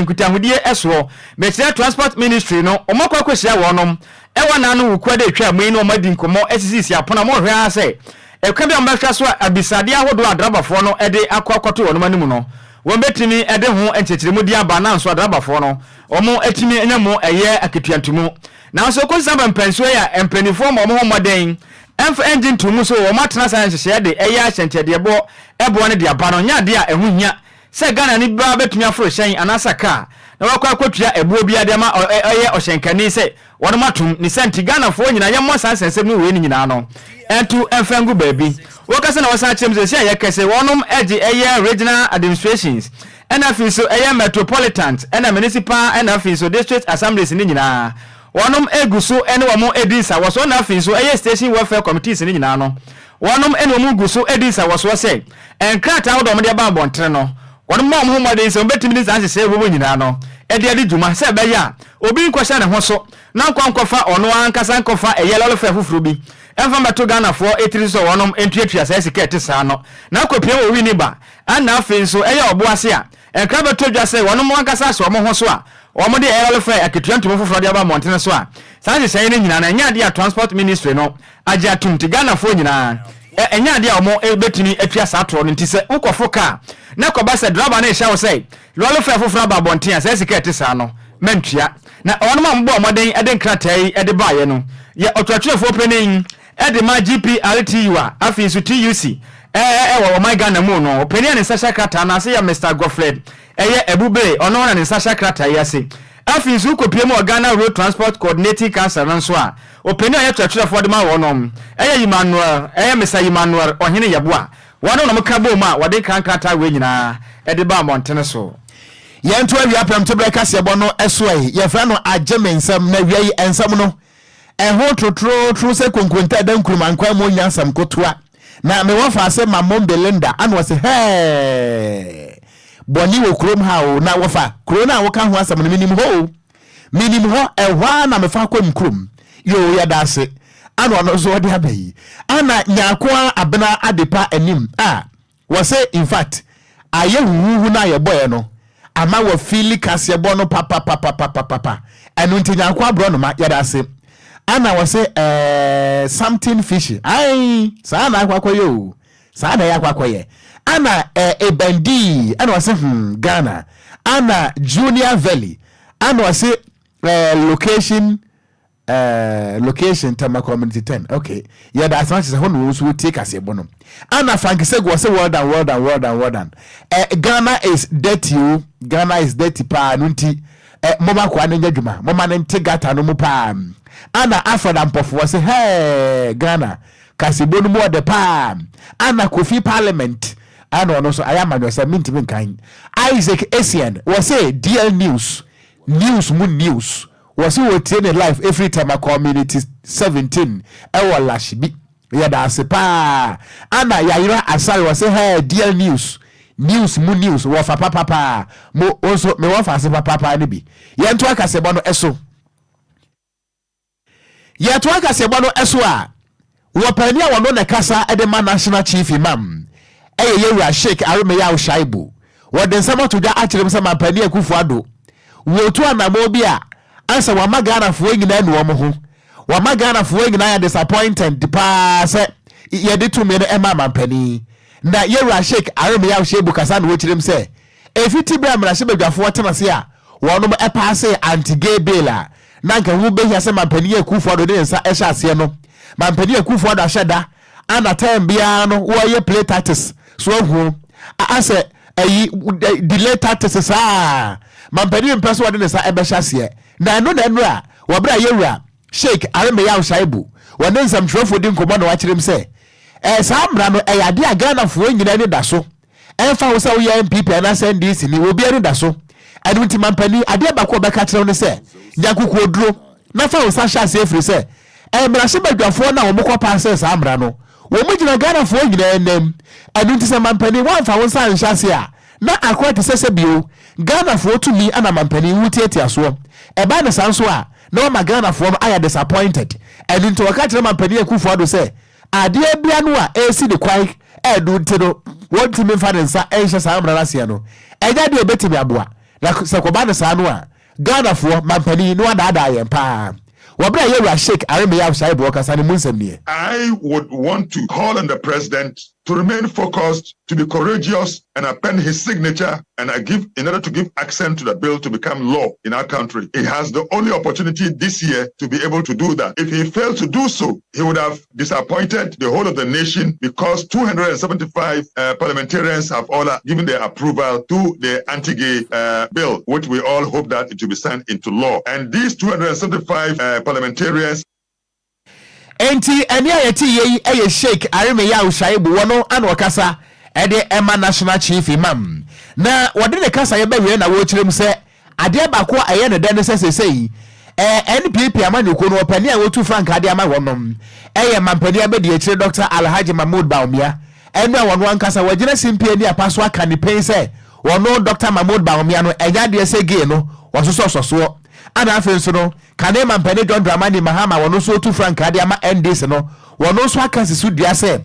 nkutahodie soɔ, mekyerɛ Transport Ministry no, wɔn akɔ akɔhyia wɔnom wɔ naano Wukuada a ɛtwaa mu yi ne wɔn adi nkɔmmɔ asisisisi apono a wɔrehwɛ ara sɛ Ɛkwan bi a wɔbɛhwɛ so a abisadeɛ ahodoɔ a adrabafoɔ no de akɔ akɔto wɔn anim no, wɔbɛtumi de ho nkyerɛkyerɛmu de aba nanso adrabafoɔ no wɔatumi anya mu ɛyɛ akatua ntomu. Nanso kɔsi saa mpɛnpɛnsoɔ yi a mpaninfoɔ mmɔ wɔn ho mmɔden mfa nngye ntomu so wɔatena saa nhyehyɛeɛ de ɛyɛ ahyɛnkyɛdeɛboɔ boɔ no de aba no nyɛ adeɛ a ɛho hia sɛ Ghanani biara bɛtumi aforo hyɛn anaasɛ kaa na wakɔ akɔtua ɛboɔ biara de ama ɔyɛ ɔhyɛnkani sɛ wɔnom atom ne saa nti Ghanafoɔ nyinaa yɛmmɔ saa nsɛnsɛm no wei no nyinaa no nto mfa ngu baabi. Wɔkasa na wɔsan kyerɛ mu sɛ seesei a yɛkɛse wɔnom gye ɛyɛ regional administrations ɛna afei nso ɛyɛ metropolitans ɛna municipal ɛna afei nso district assemblies no nyinaa wɔnom gu so ne wɔn di nsawɔsoɔ ɛna afei nso ɛyɛ station welfare committees no nyinaa no wɔnom ne wɔn gu so di nsawɔsoɔ sɛ nkrataa ahodoɔ a wɔde aba abɔntene no wɔnom bɔ wɔn ho mmɔden sɛ wɔbɛtumi de saa nhyehyɛeɛ wɔ mu nyinaa no de adi dwuma sɛ ɛbɛyɛ a obi nkɔhyɛ ne ho so na nkɔ nkɔfa ɔno ara ankasa nkɔfa ɛyɛ lɔre fare foforɔ bi mfa mmɛto Ghanafoɔ tiri so sɛ wɔnom ntuatua saa sika a ɛte saa no na akɔpue wɔ Winneba. Ɛna afei nso ɛyɛ ɔbo ase a nkra bɛtɔ dwa sɛ wɔnom ankasa ahyɛ wɔn ho so a wɔde ɛyɛ lɔre fare akatua ntomu foforɔ de aba mmɔntene so a saa nhyehyɛeɛ no nyinaa no ɛnyɛ adeɛ a Transport Ministry no agye atom nti Ghanafoɔ nyinaa ɛnyɛ adeɛ a wɔn bɛtumi atua saa toɔ no nti sɛ wokɔfo kaa na kɔba sɛ driver no rehyɛ wo sɛ lɔre fare foforɔ aba abɔnten a saa sika a ɛte saa no mantua. Na wɔnom a wɔbɔɔ mmɔden de nkrataa yi de baeɛ no yɛ ɔtwerɛtwerɛfoɔ panin de ma GPRTU a afei nso TUC wɔ ɔman Ghana mu no. Ɔpanin a ne nsa hyɛ krataa no ase yɛ Mister Godfred ɛyɛ Abubere, ɔno na ne nsa hyɛ krataa yi ase. Afei nso wokɔpue mu wɔ Ghana Road Transport Coordinating Council no nso a, ɔpanin a ɔyɛ twerɛtwerɛfoɔ de ma wɔnom yɛ Emmanuel ɛyɛ Mister Emmanuel Ɔhene Yeboah. Wɔnom na wɔka boom a wɔde nkra nkrataa wei nyinaa de ba mmɔntene so.
Yɛnto awia prɛmtoberɛ kaseɛbɔ no so ɛ. Yɛfrɛ no Agye Me Nsɛm, na awia yi nsɛm no, ɛho trotrootro sɛ konkonta ɛda Nkrumah nkwan mu ɔnnya asɛm kotoa. Na me wɔfa ase ma mom Belinda ana ɔse hɛɛ bɔne wɔ kurom ha o, na wɔfa kuro no a woka ho asɛm no menim hɔ o, menim hɔ, ɛhɔ ara na mefa kɔ nkurom. Yoo yɛda ase ana ɔno nso ɔde aba yi. Ana Nyarkoa Abena Adepa anim a Wɔse infact ayɛ huhuuhu no a yɛbɔeɛ no ama wɔ feeli kaseɛbɔ no papapapapapa ɛno nti Nyarko aborɔnoma yɛdase Ana wɔse ɛɛɛ something fishy ae saa na akɔ akɔyɛ oo saa na ɛyɛ akɔ akɔyɛ Ana ɛɛ Ebandii ɛna wɔse hmm Ghana Ana Junior Valley Ana wɔse ɛɛ location Eh, location Tema Community 10. Okay. Yeah, that's not sɛ hɔ na wɔn nso wɔtie kaseɛbɔ no. Ana Frank Segu ɔsɛ well done, well done, well done, well done. Eh, Ghana is dirty o. Ghana is dirty paa no nti. Eh, moma koa no nyɛ adwuma. Moma no nte gata no mu paa. Ana Alfred Ampɔfo ɔsɛ hey Ghana kaseɛbɔ no mu ɔdɛ paa. Ana Kofi Parliament ana ɔno nso ayɛ amanyɔsɛm mentumi nkan. Isaac Essien wɔsɛ DL News news mu news. Wɔse wɔtie ne live ɛfiri Tema community 17 ɛwɔ Lashibi. Yɛda ase paa. Ana Yayra Asare wɔse hɛɛ DL news news mu news wɔfa papapaa. Mo wo nso me wɔfa ase papaapaa no bi. Yɛntoa kaseɛbɔ no so. Yɛtoa kaseɛbɔ no so a, wɔ paani a wɔno na ɛkasa de ma National Chief Imam ɛyɛ Yɛwura Sheik Aremeyaw Shaibu. Wɔde nsɛm ato dwa akyerɛ mu sɛ Mampanin Akufo Addo wɔretu anamɔn bi a ansa wama Ghanafoɔ nyinaa anu wɔn ho. Wama Ghanafoɔ nyinaa ayɛ disappointed paa sɛ yɛde tumi no ɛmaa mampanin. Na Yɛwura Sheik Aremeyaw Shaibu kasa na wɔkyerɛ mu sɛ Ɛfiti berɛ a mmarahyɛbadwafoɔ tena ase a wɔnom paasee anti-gay bill a na anka ɛho bɛhia sɛ Mampanin Akuffo Addo de ne nsa hyɛ aseɛ no, Mampanin Akuffo Addo ahyɛ da a na term biara no wɔyɛ play tactics so ahuo a asɛ ayi delay tactics saa Mampanin mpɛ sɛ ɔde ne nsa bɛhyɛ aseɛ na ɛno na ɛnora wɔ berɛ a yɛwura Sheik Aremeyaw Shaibu wɔne nsɛmtwerɛfoɔ di nkɔmmɔ na wakyerɛ mu sɛ ɛɛ saa mmara no ɛyɛ adeɛ a Ghanafoɔ nyinaa ani da so Ɛmfa ho sɛ woyɛ NPP anaasɛ NDC ni, obiara ani da so. Ɛno nti mampanin, adeɛ baako a ɔbɛka akyerɛ wo ne sɛ, nya akokoɔduro na fa wo nsa hyɛ aseɛ ɛfiri sɛ, mmarahyɛbadwafoɔ no a wɔkɔ paasee saa mmara no, wɔgyina Ghanafoɔ nyinaa anim. Ɛno nti sɛ mampanin woamfa wo nsa anhyɛ aseɛ a, na akora te sɛ sɛbio Ghanafoɔ tumi na mampanin wotiatia soɔ. Ɛba no saa nso a, na wama Ghanafoɔ no ayɛ disappointed. Ɛno nti wɔka kyerɛ mampanin Akuffo Addo sɛ, Adeɛ bia no a ɛresi ne kwan ɛno nti no wɔntumi mfa ne nsa nhyɛ saa mmara no aseɛ no, ɛnyɛ adeɛ a ɛbɛtumi aboa. Na sɛ kɔba no saa no a, Ghanafoɔ, mampanin no adaadaa yɛn paa. Wɔ berɛ a Yɛwura Sheik Aremeyaw Shaibu ɔkasa no mu nsɛm nie.
I would want to call on the president.
to remain focused, to be courageous, and append his signature and I give in order to give accent to the bill to become law in our country. He has the only opportunity this year to be able to do that. If he fails to do so, he would have disappointed the whole of the nation because 275 parliamentarians have all given their approval to the anti-gay bill, which we all hope that it will be signed into law. And these 275 parliamentarians
Enti ɛnne a yɛte yie yi yɛ Sheik Arimiyahu Shaibu, wɔno ana ɔkasa de ma National Chief Imam. Na wɔde ne kasaeɛ bɛwie na wɔrekyerɛ mu sɛ adeɛ baako a ɛyɛ no dɛ ne sɛ seesei NPP amanyɔkuo no ɔpanin a wɔtu frankaa de ama wɔnom yɛ mampanin abadiakyire Dɔkta Alhaji Mahmood Bawumia. Ɛno a wɔno ankasa wɔagyina simpie ne apa so aka ne pɛn sɛ wɔno Dɔkta Mahmood Bawumia no ɛnyɛ adeɛ sɛ gay no wɔsosɔ sɔsoɔ. Ana afei nso no, kane mampanin John Dramani Mahama wɔno nso retu frankaa de ama NDC no, wɔno nso aka si so dua sɛ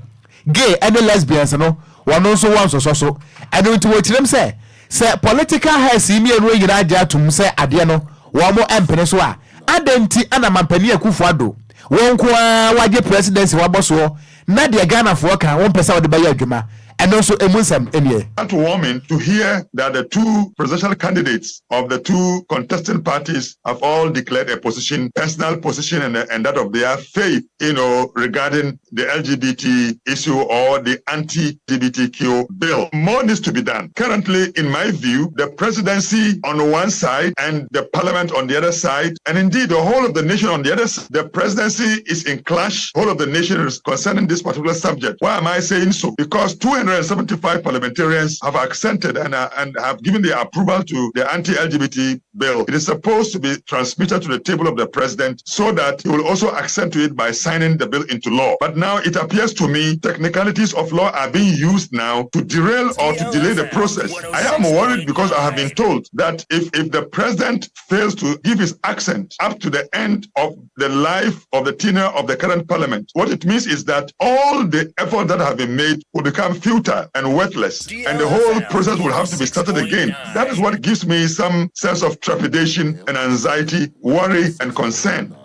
gay ne lesbians no wɔno nso wɔ nsɔsɔ so. Ɛno nti wɔkyerɛm sɛ, sɛ political heads yi mmienu yi nyinaa gye atom sɛ adeɛ no wɔn mpene so a, adɛn nti na mampanin Akufo Addo wɔn nko ara wagye presidency wabɔ soɔ na deɛ Ghanafoɔ ka wɔmpɛ sɛ wɔde bɛyɛ adwuma? Ɛno nso emu nsɛm nie.
Heartwarming to hear that the two presidential candidates of the two contesting parties have all declared a position, personal position and, and that of their faith, you know, regarding the LGBT issue or the anti-LGBTQ bill. More needs to be done. Currently, in my view, the presidency on one side and the parliament on the other side, and indeed the whole of the nation on the other side, the presidency is in clash, whole of the nation is concerning this particular subject. Why am I saying so? Because 275 parliamentarians have accented and, and have given their approval to the anti-LGBT bill. It is supposed to be transmitted to the table of the president so that he will also accent to it by signing the bill into law. But now it appears to me technicalities of law are being used now to derail or to delay the process. I am worried because I have been told that if, if the president fails to give his accent up to the end of the life of the tenure of the current parliament, what it means is that all the effort that have been made will become futile and worthless, and the whole process will have to be started again. That is what gives me some sense of trepidation and anxiety, worry and concern.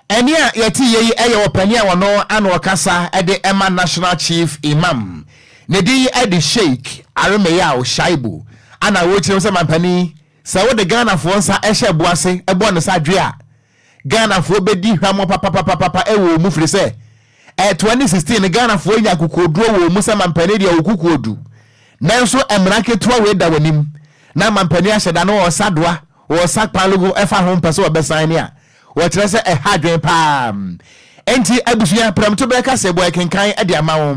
Ɛnne a yɛte yie yi yɛ ɔpanin a ɔno ano ɔkasa de ma National Chief Imam. Ne din de Sheik Aremeyao Shaibu. Ana wɔrekyerɛ mu sɛ mampanin, sɛ wode Ghanafoɔ nsa hyɛ bo ase bɔ ne sa dwe a, Ghanafoɔ bɛdi hwammɔ papapapapa wɔ wɔn mu firi sɛ 2016 no Ghanafoɔ nya akokoɔduro wɔ wɔn mu sɛ mampanin deɛ wo kokoɔdu. Nanso mmara ketewa wei da w'anim na mampanin ahyɛ da no ɔsa doa, ɔsa kpanlogo ɛfa ho mpɛ sɛ wɔbɛsan ne a wɔkyerɛ sɛ ɛha adwene paa. Enti abusua prɛmto berɛ kaseɛbɔ ɛkenkan de ama wo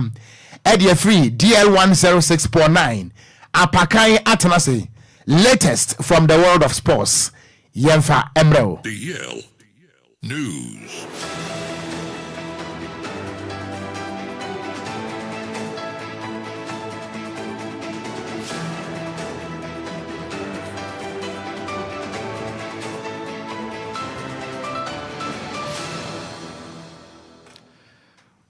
ɛde afiri DL 106.9 Apakan atena ase latest from the world of sports yɛmfa mmerɛ wo.
DL News.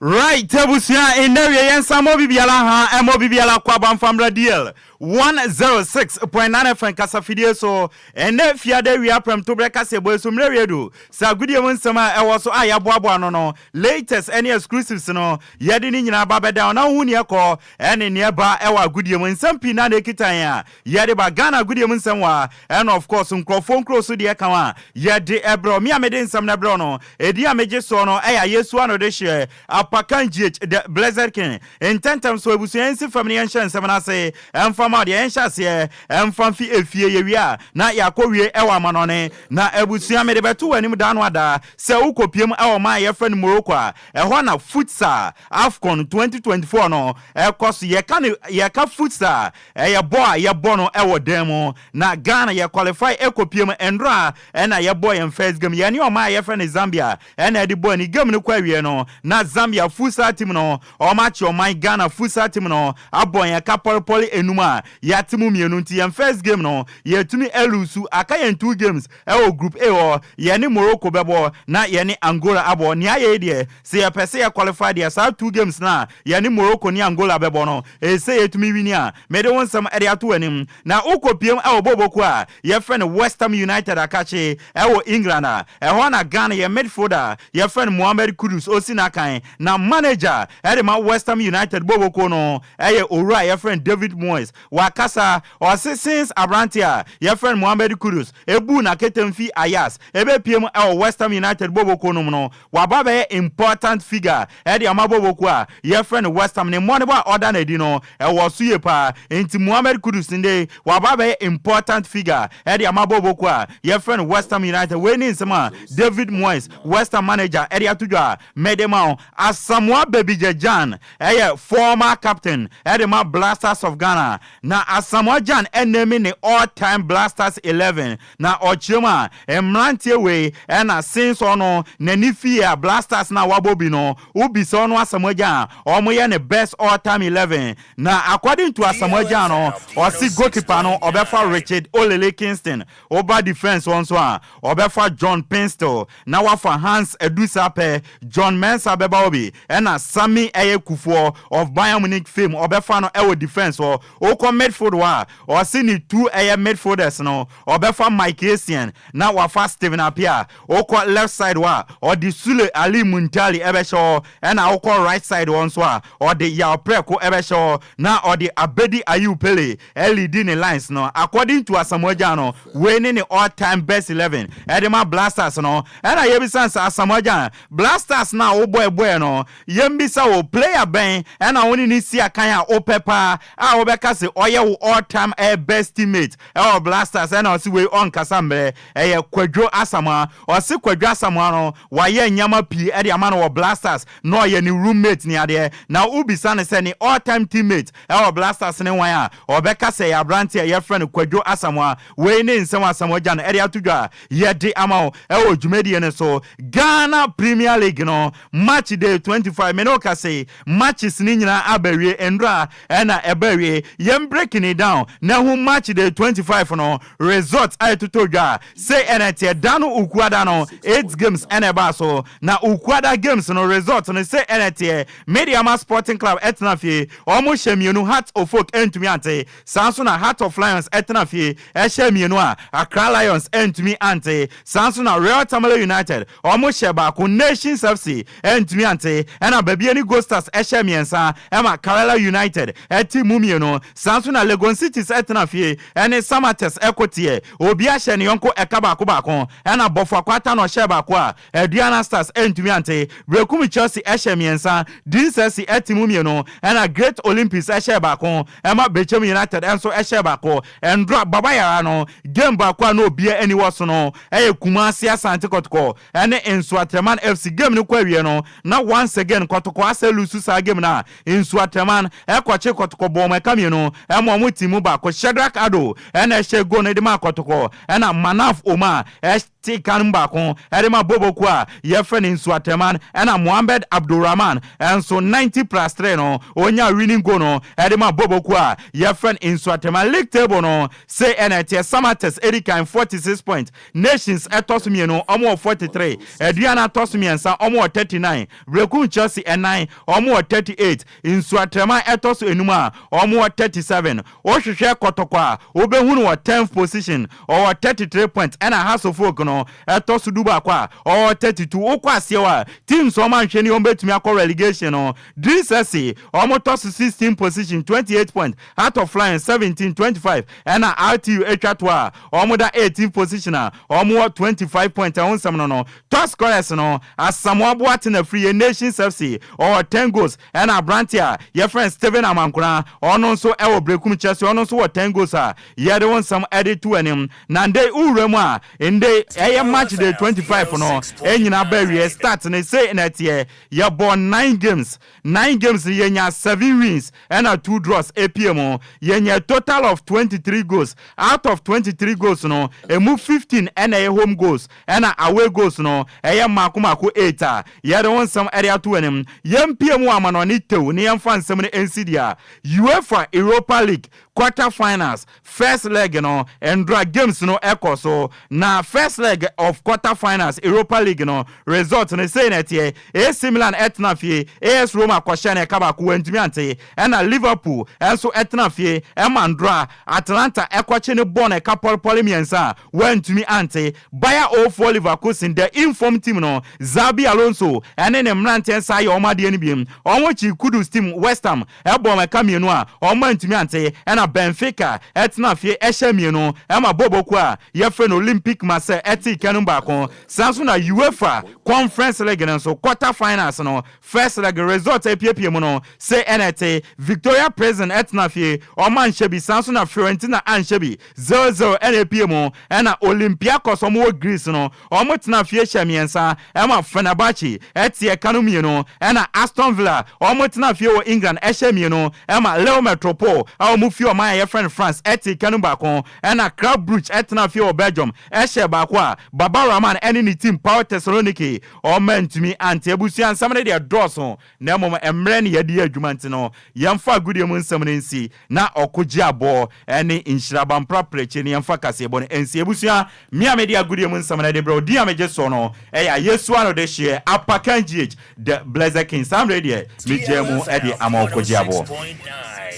Right abusua nnɛ wie yɛn nsa mmɔ bibiara ha ɛmmɔ bibiara kɔ abanfamra DL 106.9 FM kasafidie so ɛnnɛ fiada awia prɛmtoberɛ kaseɛbɔ yi so mmerɛ wie du sɛ agodie mu nsɛm a ɛwɔ so a yɛaboaboa ano no latest ɛne exclusives no yɛde ne nyinaa ba bɛdan wo na wohu neɛ ɛkɔ ɛne neɛ ɛba ɛwɔ agodie mu nsɛm pii na na ɛkita yɛn a yɛde ba Ghana agodie mu nsɛm wɔ ha ɛna of course nkurɔfoɔ nkuro so deɛ ɛka ho a yɛde ɛbrɛ wo. Me a mede nsɛm no ɛbrɛ wo no ɛdin a megye soɔ no ɛyɛ Ayesu Anodehyeɛ Apakan GH The Blessed King. Ntɛntɛm so abusua yɛnsi fam na yɛnhyɛ nsɛm no ase mfa ma wo deɛ yɛnhyɛ aseɛ mfa mfi efie yɛwie a na yɛakɔ wie ɛwɔ amanɔne. Na abusua mede bɛto w'anim da ano ada sɛ wokɔpiem ɛwɔ man a yɛfrɛ no Morocco a ɛhɔ na Futsal Afcon 2024 no ɛkɔ so. Yɛka no yɛka futsal Ɛyɛ bɔ a yɛbɔ no wɔ dan mu na Ghana yɛ qualify kɔpiem nnora ɛna yɛbɔɔ yɛn first game yɛne ɔman a yɛfrɛ no Zambia ɛna ɛde bɔɔ ani game no kɔ awie no na Zambia futsal team no wɔn akye ɔman Ghana futsal team no abɔ yɛn ka pɔlepɔle enum a yɛate mu mmienu nti yɛn first game no yɛtumi alusu aka yɛn two games ɛwɔ group A hɔ yɛne Morocco bɛbɔ na yɛne Angola abɔ nea ayɛ yi deɛ Sɛ yɛpɛ sɛ yɛ qualify deɛ saa two games no a yɛne Morocco ne Angola bɛbɔ no, ɛsɛ sɛ yɛtumi wini a, mede wo nsɛm de ato w'anim. Na wokɔ piem wɔ bɔɔlbɔ kuo a yɛfrɛ no West Ham United akakye wɔ England a, ɛhɔ na Ghana yɛn midfielder a yɛfrɛ no Mohammed Kudus ɔsi n'akan. Na. Na manager ɛde ma West Ham United boboko no ɛyɛ owura a yɛfrɛ no David Moyes. Wakasa, ɔse since aberante a yɛfrɛ no Mohammed Kudus ebu n'aketem fi Ajax ebepie mu ɛwɔ West Ham United boboko no mu no, waba bɛyɛ important figure ɛde ama boboko a yɛfrɛ no West Ham. Ne mmɔnebɔ a ɔda n'adi no ɛwɔ so yie paa, nti Mohammed Kudus nde waba bɛyɛ important figure ɛde ama boboko a yɛfrɛ no West Ham United. Wei ne nsɛm a David Moyes, West Ham manager, ɛde ato dwa a mɛde ma wo. Asamoah Baby Gyan ɛyɛ former captain ɛde ma Black Stars of Ghana, na Asamoah Gyan ɛnam ne all time Black Stars 11, na ɔkyerɛ mu a mmeranteɛ wei ɛna since ɔno n'ani fie a Black Stars na wabɔ bi no, wobisa ɔno Asamoah Gyan a, ɔmo ne best all time 11. Na according to Asamoah Gyan no, ɔsi goalkeeper no, ɔbɛfa Richard Olele Kingston. Ɔba defence wɔn nso a, ɔbɛfa John Paintsil na wafa Hans Edusapɛ, John Mensah bɛba hɔ bi, ɛna Sami ɛyɛ Kufuor of Bayern Munich fame, ɔbɛfa no ɛwɔ defence hɔ. Okɔ midfield hɔ a, ɔsi ne two ɛyɛ midfielders no, ɔbɛfa Mike Essien na wafa Stephen Appiah. Okɔ left side hɔ a, ɔde Sule Ali Muntari ɛbɛhyɛ hɔ, ɛna okɔ right side hɔ nso a, ɔde Yaw Prɛko ɛbɛhyɛ hɔ na ɔde Abedi Ayew Pele ɛlead ne lines no. According to Asamoah Gyan no, wei ne ne all time best 11 ɛde ma Black Stars no. Ɛna yɛbisa sɛ, Asamoah Gyan, Black Stars na wobɔ ɛbɔɛ no, yɛmbisa wo, player bɛn ɛna wo ne ne si akan a wopɛ paa a wobɛka sɛ ɔyɛ wo all time ɛyɛ best teammate ɛwɔ Black Stars? Ɛna ɔsi wei ɔnkasa mmerɛ, ɛyɛ Kwadwo Asamoah. Ɔsi Kwadwo Asamoah no, wayɛ nneɛma pii ɛde ama no wɔ Black Stars na ɔyɛ ne roommate ne adeɛ. Na wobisa ne sɛ ne all time teammate ɛwɔ Black Stars ne wan a, ɔbɛka sɛ yɛ aberante a yɛfrɛ no Kwadwo Asamoah. Wei ne nsɛm Asamoah Gyan ɛde ato dwa a yɛde ama wo ɛwɔ dwumadie no so. Ghana Premier League no, match day 25, mene wo ka se matches ne nyinaa aba wie. Ndra ɛna ɛba wie. Yɛn breaking it down na ho match day 25 no result a ɛtotɔ dwa sɛ ɛna ɛteɛ da no. Ukuada no, eight games ɛna ɛbaa so, na Ukuada games no result no sɛ ɛna ɛteɛ: Medeama Sporting Club ɛtena fie, ɔmo hyɛ mmienu, Hearts of Oak ɛntumi ante. Saa nso na Heart of Lions ɛtena fie ɛhyɛ mmienu a Accra Lions ɛntumi ante. Saa nso na Real Tamale United, ɔmo hyɛ baako, Nations FC ɛntumi ante, ɛna Bibiani Gold Stars ɛhyɛ mmiɛnsa ɛma Karela United ɛte mu mmienu. Saa nso na Legon Cities ɛtena fie ɛne Samartex ɛkɔ teɛ, obi ahyɛ ne yɔnko ɛka baako baako, ɛna Bofoakwa Tano ɔhyɛ baako a Aduana Stars ɛntumi ante. Berekum Chelsea ɛhyɛ mmiɛnsa, Dreams FC ɛte mu mmienu, ɛna Great Olympics ɛhyɛ baako ɛma Bechem United ɛnso ɛhyɛ baako. Ɛndora Baba Yara no, game baako a na obia ani wɔ so no ɛyɛ Kumasi Asante Kɔtɔkɔ ɛne Nsoatreman FC game no. Kɔ awie no na once again Kɔtɔkɔ asɛ lose saa game no a Nsoatreman ɛkɔkye Kɔtɔkɔ bɔn ɛka mmienu ɛma ɔmo ti mu baako. Shadrack Ado ɛna ɛhyɛ goal no de ma Kɔtɔkɔ, ɛna Manaf Omar ɛte kan baako ɛde ma Boboku a yɛfrɛ no Nsoatreman, ɛna Mohammed Abdulrahman ɛnso 90+3 no onya winning goal no ɛde ma Boboku a yɛfrɛ no Nsoatreman. League table no sɛ ɛna ɛteɛ: Samartex ɛdi kan, 46 points. Nations ɛtɔ so mmienu, ɔmo wɔ 43. Aduana tɔ so mmiɛnsa, ɔmo wɔ 39. Berekum Chelsea ɛnan, ɔmo wɔ 38. Nsoatreman ɛtɔ so enum a ɔmo wɔ 37. Wohwehwɛ Kɔtɔkɔ a, wobɛhunu wɔ 10th position, ɔwɔ 33 points, ɛna Hearts of Oak no ɛtɔ so 11 a ɔwɔ 32. Wokɔ aseɛ hɔ a, teams ɔmo anhwɛ ni ɔmo bɛtumi akɔ relegation no, Dreams FC ɔmo tɔ so 16 position, 28 points. Heart of Lions 17, 25, ɛna RTU atwa to a ɔmo da 18 position a ɔmo wɔ 25 points. Ɛho nsɛm no, top scorers no, Asamoah Boateng afiri yɛ Nations FC, ɔwɔ 10 goals, ɛna aberante a yɛfrɛ Steven Amankora, ɔno nso ɛwɔ Brekum Chelsea, ɔno nso wɔ 10 goals a yɛde wo nsɛm ɛde to anim. Na nde wowura mu a, nde ɛyɛ match day 25 no ɛnyina ba awie. Start ne sei na ɛteɛ: yɛbɔ 9 games, 9 games no yɛnya 7 wins ɛna 2 draws epie mu. Yɛnya total of 23 goals. Out of 23 goals no, emu 15 ɛna ɛyɛ home goals, ɛna away goals no ɛyɛ mako mako 8 a yɛde wo nsɛm ɛde ato anim. Yɛmpie mu amanɔne tew ne yɛmfa nsɛm no nsi deɛ a UEFA Europa League. Quarter finals first leg no, ndora games no ɛkɔ so na first leg of quarter finals Europa League no result no sei na ɛteɛ. AC Milan ɛtena fie, AS Roma kɔhyɛ no ɛka baako wantumi ante, ɛna Liverpool nso ɛtena fie ɛma ndora Atalanta ɛkɔkye no bɔɔ no ɛka pɔlepɔle mmiɛnsa a wantumi ante. Bayer 04 Leverkusen, the in-form team no, Xabi Alonso ɛne ne mmeranteɛ nsa ayɛ wɔn adeɛ no bi. Wɔn kyi Kudus team West Ham ɛbɔɔ wɔn ɛka mmienu a wɔn antumi ante, ɛna Benfica ɛtena fie ɛhyɛ mmienu ɛma bɔɔlbɔ kuo a yɛfrɛ no Olympique Marseille ɛtee ka no mu baako. Saa nso na UEFA Conference League no nso quarter finals no First leg result a epiepie mu no, sei na ɛte, Victoria Prison tena fie, wɔn anhyɛ bi, saa nso na Fiorentina anhyɛ bi, 0-0 na epie mu, ɛna Olympiacos a wɔwɔ Greece no, wɔn tena fie hyɛ mmiɛnsa, ɛma Fenerbahce te ɛka no mmienu, ɛna Aston Villa wɔn tena fie wɔ England hyɛ mmienu, ɛma Lille Metropole a wɔn fi ɔman a yɛfrɛ no France te ɛka no baako, ɛna Club Brugge tena fie wɔ Belgium hyɛ baako a Baba Rahman ne ne team PAOK Thessaloniki Wɔantumi ante. Abusua nsɛm no deɛ ɛdɔɔso, na mmom mmerɛ ne yɛde yɛ adwuma nti no, yɛmfa agodie mu nsɛm no nsi, na ɔko gye aboɔ ne nhyira ba mprapra akyire no yɛmfa kaseɛbɔ no nsi. Abusua, me a mede agodie mu nsɛm no de brɛ wo, din a megye soɔ no yɛ Ayesu Ano Dehyeɛ, Apakan GH, The Blessed King. Saa mmerɛ yi deɛ, megyaa mu de ama ɔko gye aboɔ.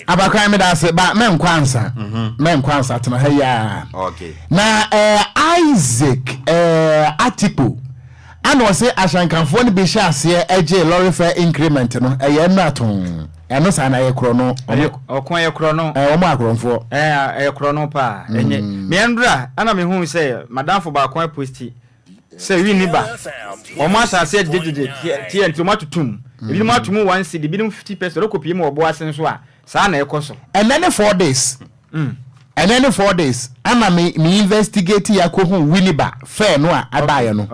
Abakran meda ase ba mɛnkɔ ansa mɛnkɔ ansa tena ha yi ara na eh, Isaac eh, Atikpo Ana ɔse Ashankanfoɔ no bi hyɛ aseɛ gyee lorry fare increment no ɛyɛ mmra too ɛno saa na ɛyɛ korɔno ɔmo
Ɔko ɛyɛ korɔno.
Ɛɛ ɔmo akorɔmfoɔ.
Ɛɛ ɛyɛ korɔno paa ɛnyɛ me ɛndra ɛna me huu sɛ madamfo baako aposti sɛ wi ni ba ɔmo ahyɛ aseɛ gyegyegye teɛ nti ɔmo atoto mu ebinom ato mu one cedi ebinom 50 pesewas ɔkɔ pie mu wɔ ɔbo ase nso a saa na ɛkɔ so.
Ɛnɛ ne 4 days, ɛnɛ ne 4 days ana me investigate yɛ akɔhu Winneba fare no a abaeɛ no.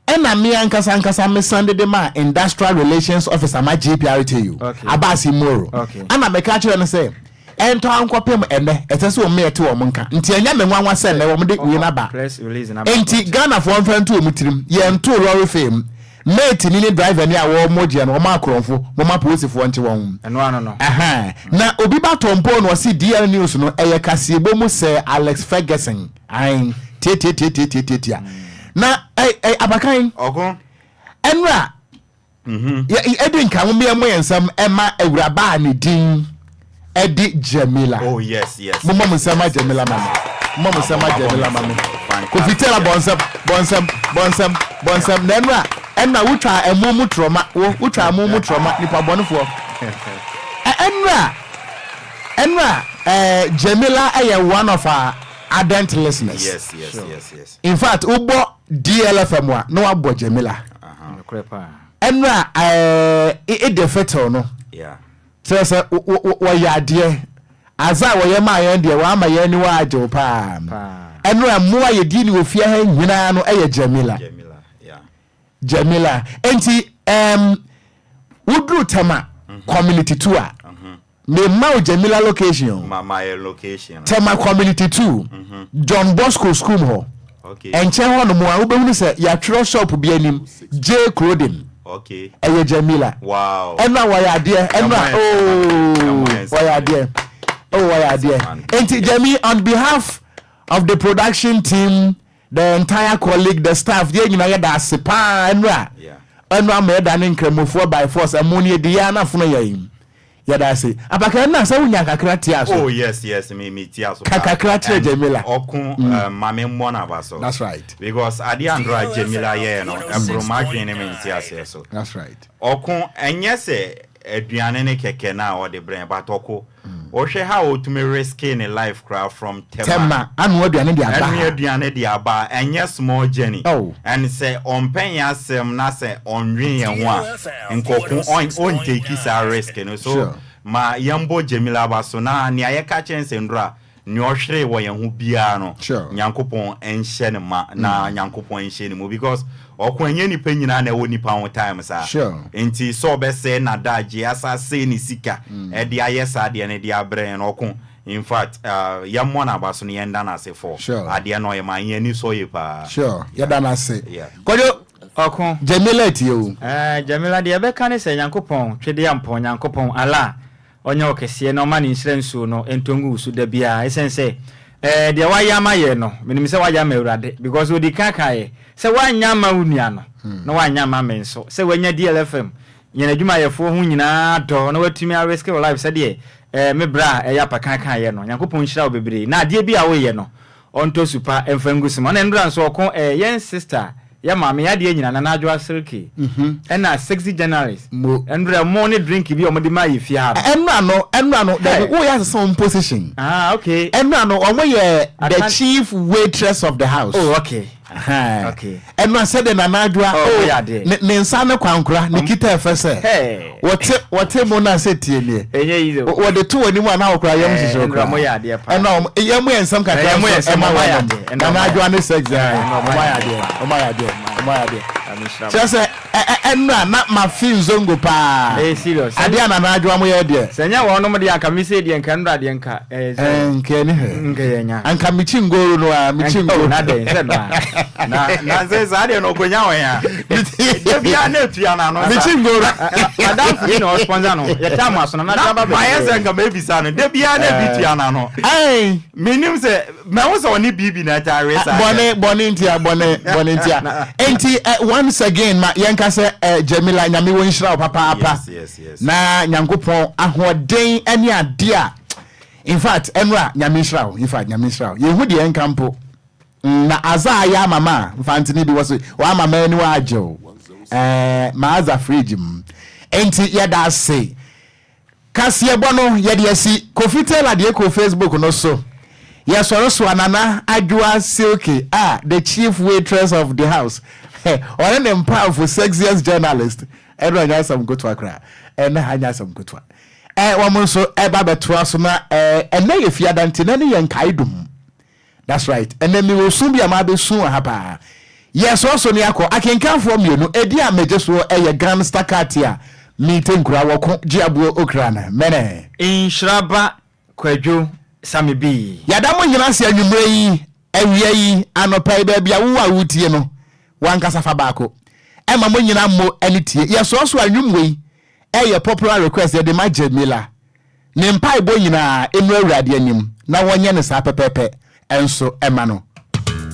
Ɛna me ankasa ankasa me san de ma industrial relations officer ma GPRTU, Abass Imoro, ana meka kyerɛ no sɛ ɛntɔ ankɔpem ɛnɛ ɛsɛ sɛ wɔn yɛte wɔn nka, nti ɛnyɛ me nwanwa sɛ ɛnɛ wɔn de wei naba.
Press release na ba.
Nti Ghanafoɔ mfa nto wɔn tirim, yɛnto lorry fare mu. Mate ni ne driver ni a wɔn mo gyeɛ no, wɔn akorɔmfo, wɔn apolisifoɔ nkye wɔn.
Ɛno ano no.
Ɛhɛn. Na obi ba tɔmpɔn na ɔsi DL News no ɛyɛ kaseɛbɔ mu Sir Alex Ferguson. Ae. Tiatiatiatiatiatia. Na ɛ ɛ abakan.
Ɔko.
Ɛnura. Yɛ ɛdi nka mo mmea mo yɛn nsɛm ɛma awuraba a ne din ɛde Jamila.
Oh yes.
Mo mɔ mo nsɛm ma Jamila ma me. Mo mɔ mo nsɛm ma Jamila ma me. Kofi Taylor bɔ nsɛm bɔ nsɛm bɔ nsɛm bɔ nsɛm na ɛnura ɛnura wotwa ɛmo mu trɔma wo wotwa ɛmo mu trɔma nipa bɔnefoɔ. Ɛnura ɛnura ɛɛ Jamila ɛyɛ one of our ardent listeners.
Yes.
In fact, wobɔ DLFM a na wabɔ Jamila.
Nokorɛ paa.
Ɛnura ɛɛ Eid Fitr no. Kyerɛ sɛ wɔyɛ adeɛ adze a wɔyɛ maa yɛn deɛ wɔama yɛn aniwa agye wo paa. Ɛnura mmoa yɛdi ne wɔ fie ha nyinaa no ɛyɛ Jamila.
Jamila, yeah.
Jamila. Enti woduru Tema Community 2 a, mema wo Jamila location o.
Ma yɛ location.
Tema Community 2, John Bosco School mu hɔ. Ɛnkyɛn hɔ nom a wobɛhunu sɛ yɛatwerɛ shop bi anim J Clothing. Ɛyɛ Jamila.
Wow.
Ɛno a wɔyɛ adeɛ, ɛno a ooo wɔyɛ adeɛ, oh wɔyɛ adeɛ. Nti Jami, on behalf of the production team, the entire colleague, the staff, yɛn nyinaa yɛda ase paa. Ɛno a ɛno ama yɛda ne nkramofoɔ by force ɛmo ne yɛdi yɛn anafono yɛn yɛda ase. Apaka ɛno a sɛ wonya kakra tia so.
Oh yes, me tia so.
Ka kakra kyerɛ Jamila.
Ɔko maame mmɔ n'aba so.
That's right.
Because adeɛ andora Jamila yɛɛ no ɛboro m'adwene ne me nte aseɛ so.
That's right.
Ɔko ɛnyɛ sɛ aduane ne kɛkɛ na ɔde brɛ, but ɔko wohwɛ how otumi risk ne life koraa from Tema.
Tema ano aduane de aba.
Ɛno aduane de aba, ɛnyɛ small journey. And sɛ ɔmpɛ yɛn asɛm na sɛ ɔnwen yɛn ho a, nkɔko ɔntake saa risk no so. Ma yɛmbɔ Jamila aba so na nea yɛka kyerɛ nsɛ ndora nea ɔhwere wɔ yɛn ho biara no, Nyankopɔn nhyɛ ne ma na Nyankopɔn nhyɛ ne mu, because ɔko ɛnyɛ nipa nyinaa na ɛwɔ nipa ho time saa. Nti sɛ ɔbɛsɛe n'adagye asa asɛe ne sika ɛde ayɛ saa adeɛ no de abrɛ yɛn no, ɔko in fact yɛmmɔ n'aba so no, yɛnda n'ase for adeɛ no ɔyɛ ma yɛn ani sɔ yie paa.
Sure, yɛda n'ase. Kwadwo.
ɔnyɛ wo kɛseɛ na ɔma ne nhyira nsuo no ntɔ ngu wo so da biara ɛsiane sɛ eh, deɛ wayɛ ama yɛn no menim sɛ wayɛ ama Awurade because ɔdi kan kaeɛ sɛ woanyɛ ama wo nua no na woanyɛ ama me nso sɛ wanya DLFM yɛn adwumayɛfoɔ ho nyinaa dɔ na watumi a risk wo life sɛdeɛ eh, me bra a ɛyɛ apakan kaeɛ no. Nyankopɔn nhyira wo bebree na adeɛ bi a woyɛ no ɔntɔ su pa mfa ngu so ma. Ɔna nnora nso ɔko eh, yɛn sister, yɛ maame, yɛ adeɛ nyina, Nana Adwoa Silky, ɛna sexy journalist, nnora mo ne drink bi a wɔde maa yɛ fie ha no.
Ɛnora no, ɛnora no, dabi, wo yɛ asesa wɔn position.
Ah, okay.
Ɛnora no, wɔn yɛ the chief waitress of the house.
Oh, okay.
Ɛno a sɛdeɛ Nana Adwoa oh, oh ne nsa ne kwankora ne kita ɛfɛ sɛ wɔte wɔte mu na sɛ tie nie wɔde to wɔn anim a na wɔkora yɛm hyehyɛ wɔkora ɛna yɛm yɛ nsɛm kakra nso ɛma wɔn Nana Adwoa ne sex ɔmo ayɛ adeɛ ɔmo ayɛ adeɛ ɔmo ayɛ adeɛ kyerɛ sɛ ɛno a na ma fi nzongo paa adeɛ a Nana Adwoa mo yɛ deɛ.
Sɛ nyɛ wɔnom deɛ anka me sei deɛ nka nnora deɛ nka ɛyɛ sɛ.
Nka ɛni hɛ.
Nka yɛ nya.
Anka me kyi ngoro no a me kyi ngoro.
Na dɛn sɛ no a.
Na na sɛ saa deɛ no ɔkɔnya wɔn a. Da biara na etua n'ano sa.
Me kyi ngoro.
Madamfo bi na ɔsponsor no yɛ taa mo aso na na ba bɛ.
Mayɛ sɛ nka mebisa no da biara na ebi tua n'ano. Menim sɛ Mɛhu sɛ ɔne biribi na ɛtaa we saa.
Bɔne bɔne ntia bɔne bɔne ntia. Enti eh, once again ma yɛnka sɛ eh, Jamila Nyame wɔ nhyira wo papaapa.
Yes, yes, yes.
Na Nyankopɔn ahoɔden ne adeɛ a in fact ɛnora Nyame nhyira wo in fact Nyame nhyira wo. Yɛhu deɛ ɛnka mpo. Mm, na aza ayɛ ama ma mfantene bi wɔ so wama ma ani agye wo. Eh, ma aza fridge mu. Enti yɛda ase. Kaseɛbɔ no yɛde asi Kofi Taylor deɛ kɔ Facebook no so. Yɛsɔre so a Nana Adwoa Silky a the chief waitress of the house ɔne ne mpaafo sexiest journalist ɛno ɛnyɛ asɛm nkotoa koraa ɛnɛ ha nyɛ asɛm nkotoa ɛ wɔn nso ɛba bɛtoa so na ɛnɛ yɛ fiada nti nɛ ne yɛ nkaedum. That's right ɛnɛ mewɔ su bi a mabɛsu wɔ ha paa. Yɛsɔɔ so ne akɔ akenkanfoɔ mmienu ɛdi a megye soɔ ɛyɛ Gangsta Katia Mite Nkura Wɔko Gye Aboɔ Okra no Mene.
Nhyira ba Kwadwo Sammy Bee.
Yɛda mo nyina ase anwummerɛ yi, awia yi, anɔpa yi, baabi a wowɔ a woretie no, w'ankasa fa baako. Ɛma mo nyina mmo ne tie. Yɛsɔɔ so a nnwom wei ɛyɛ popular request yɛde ma Jamila. Ne mpaebɔ nyinaa mmra Awurade anim na wɔnyɛ no saa pɛpɛɛpɛ nso mma no.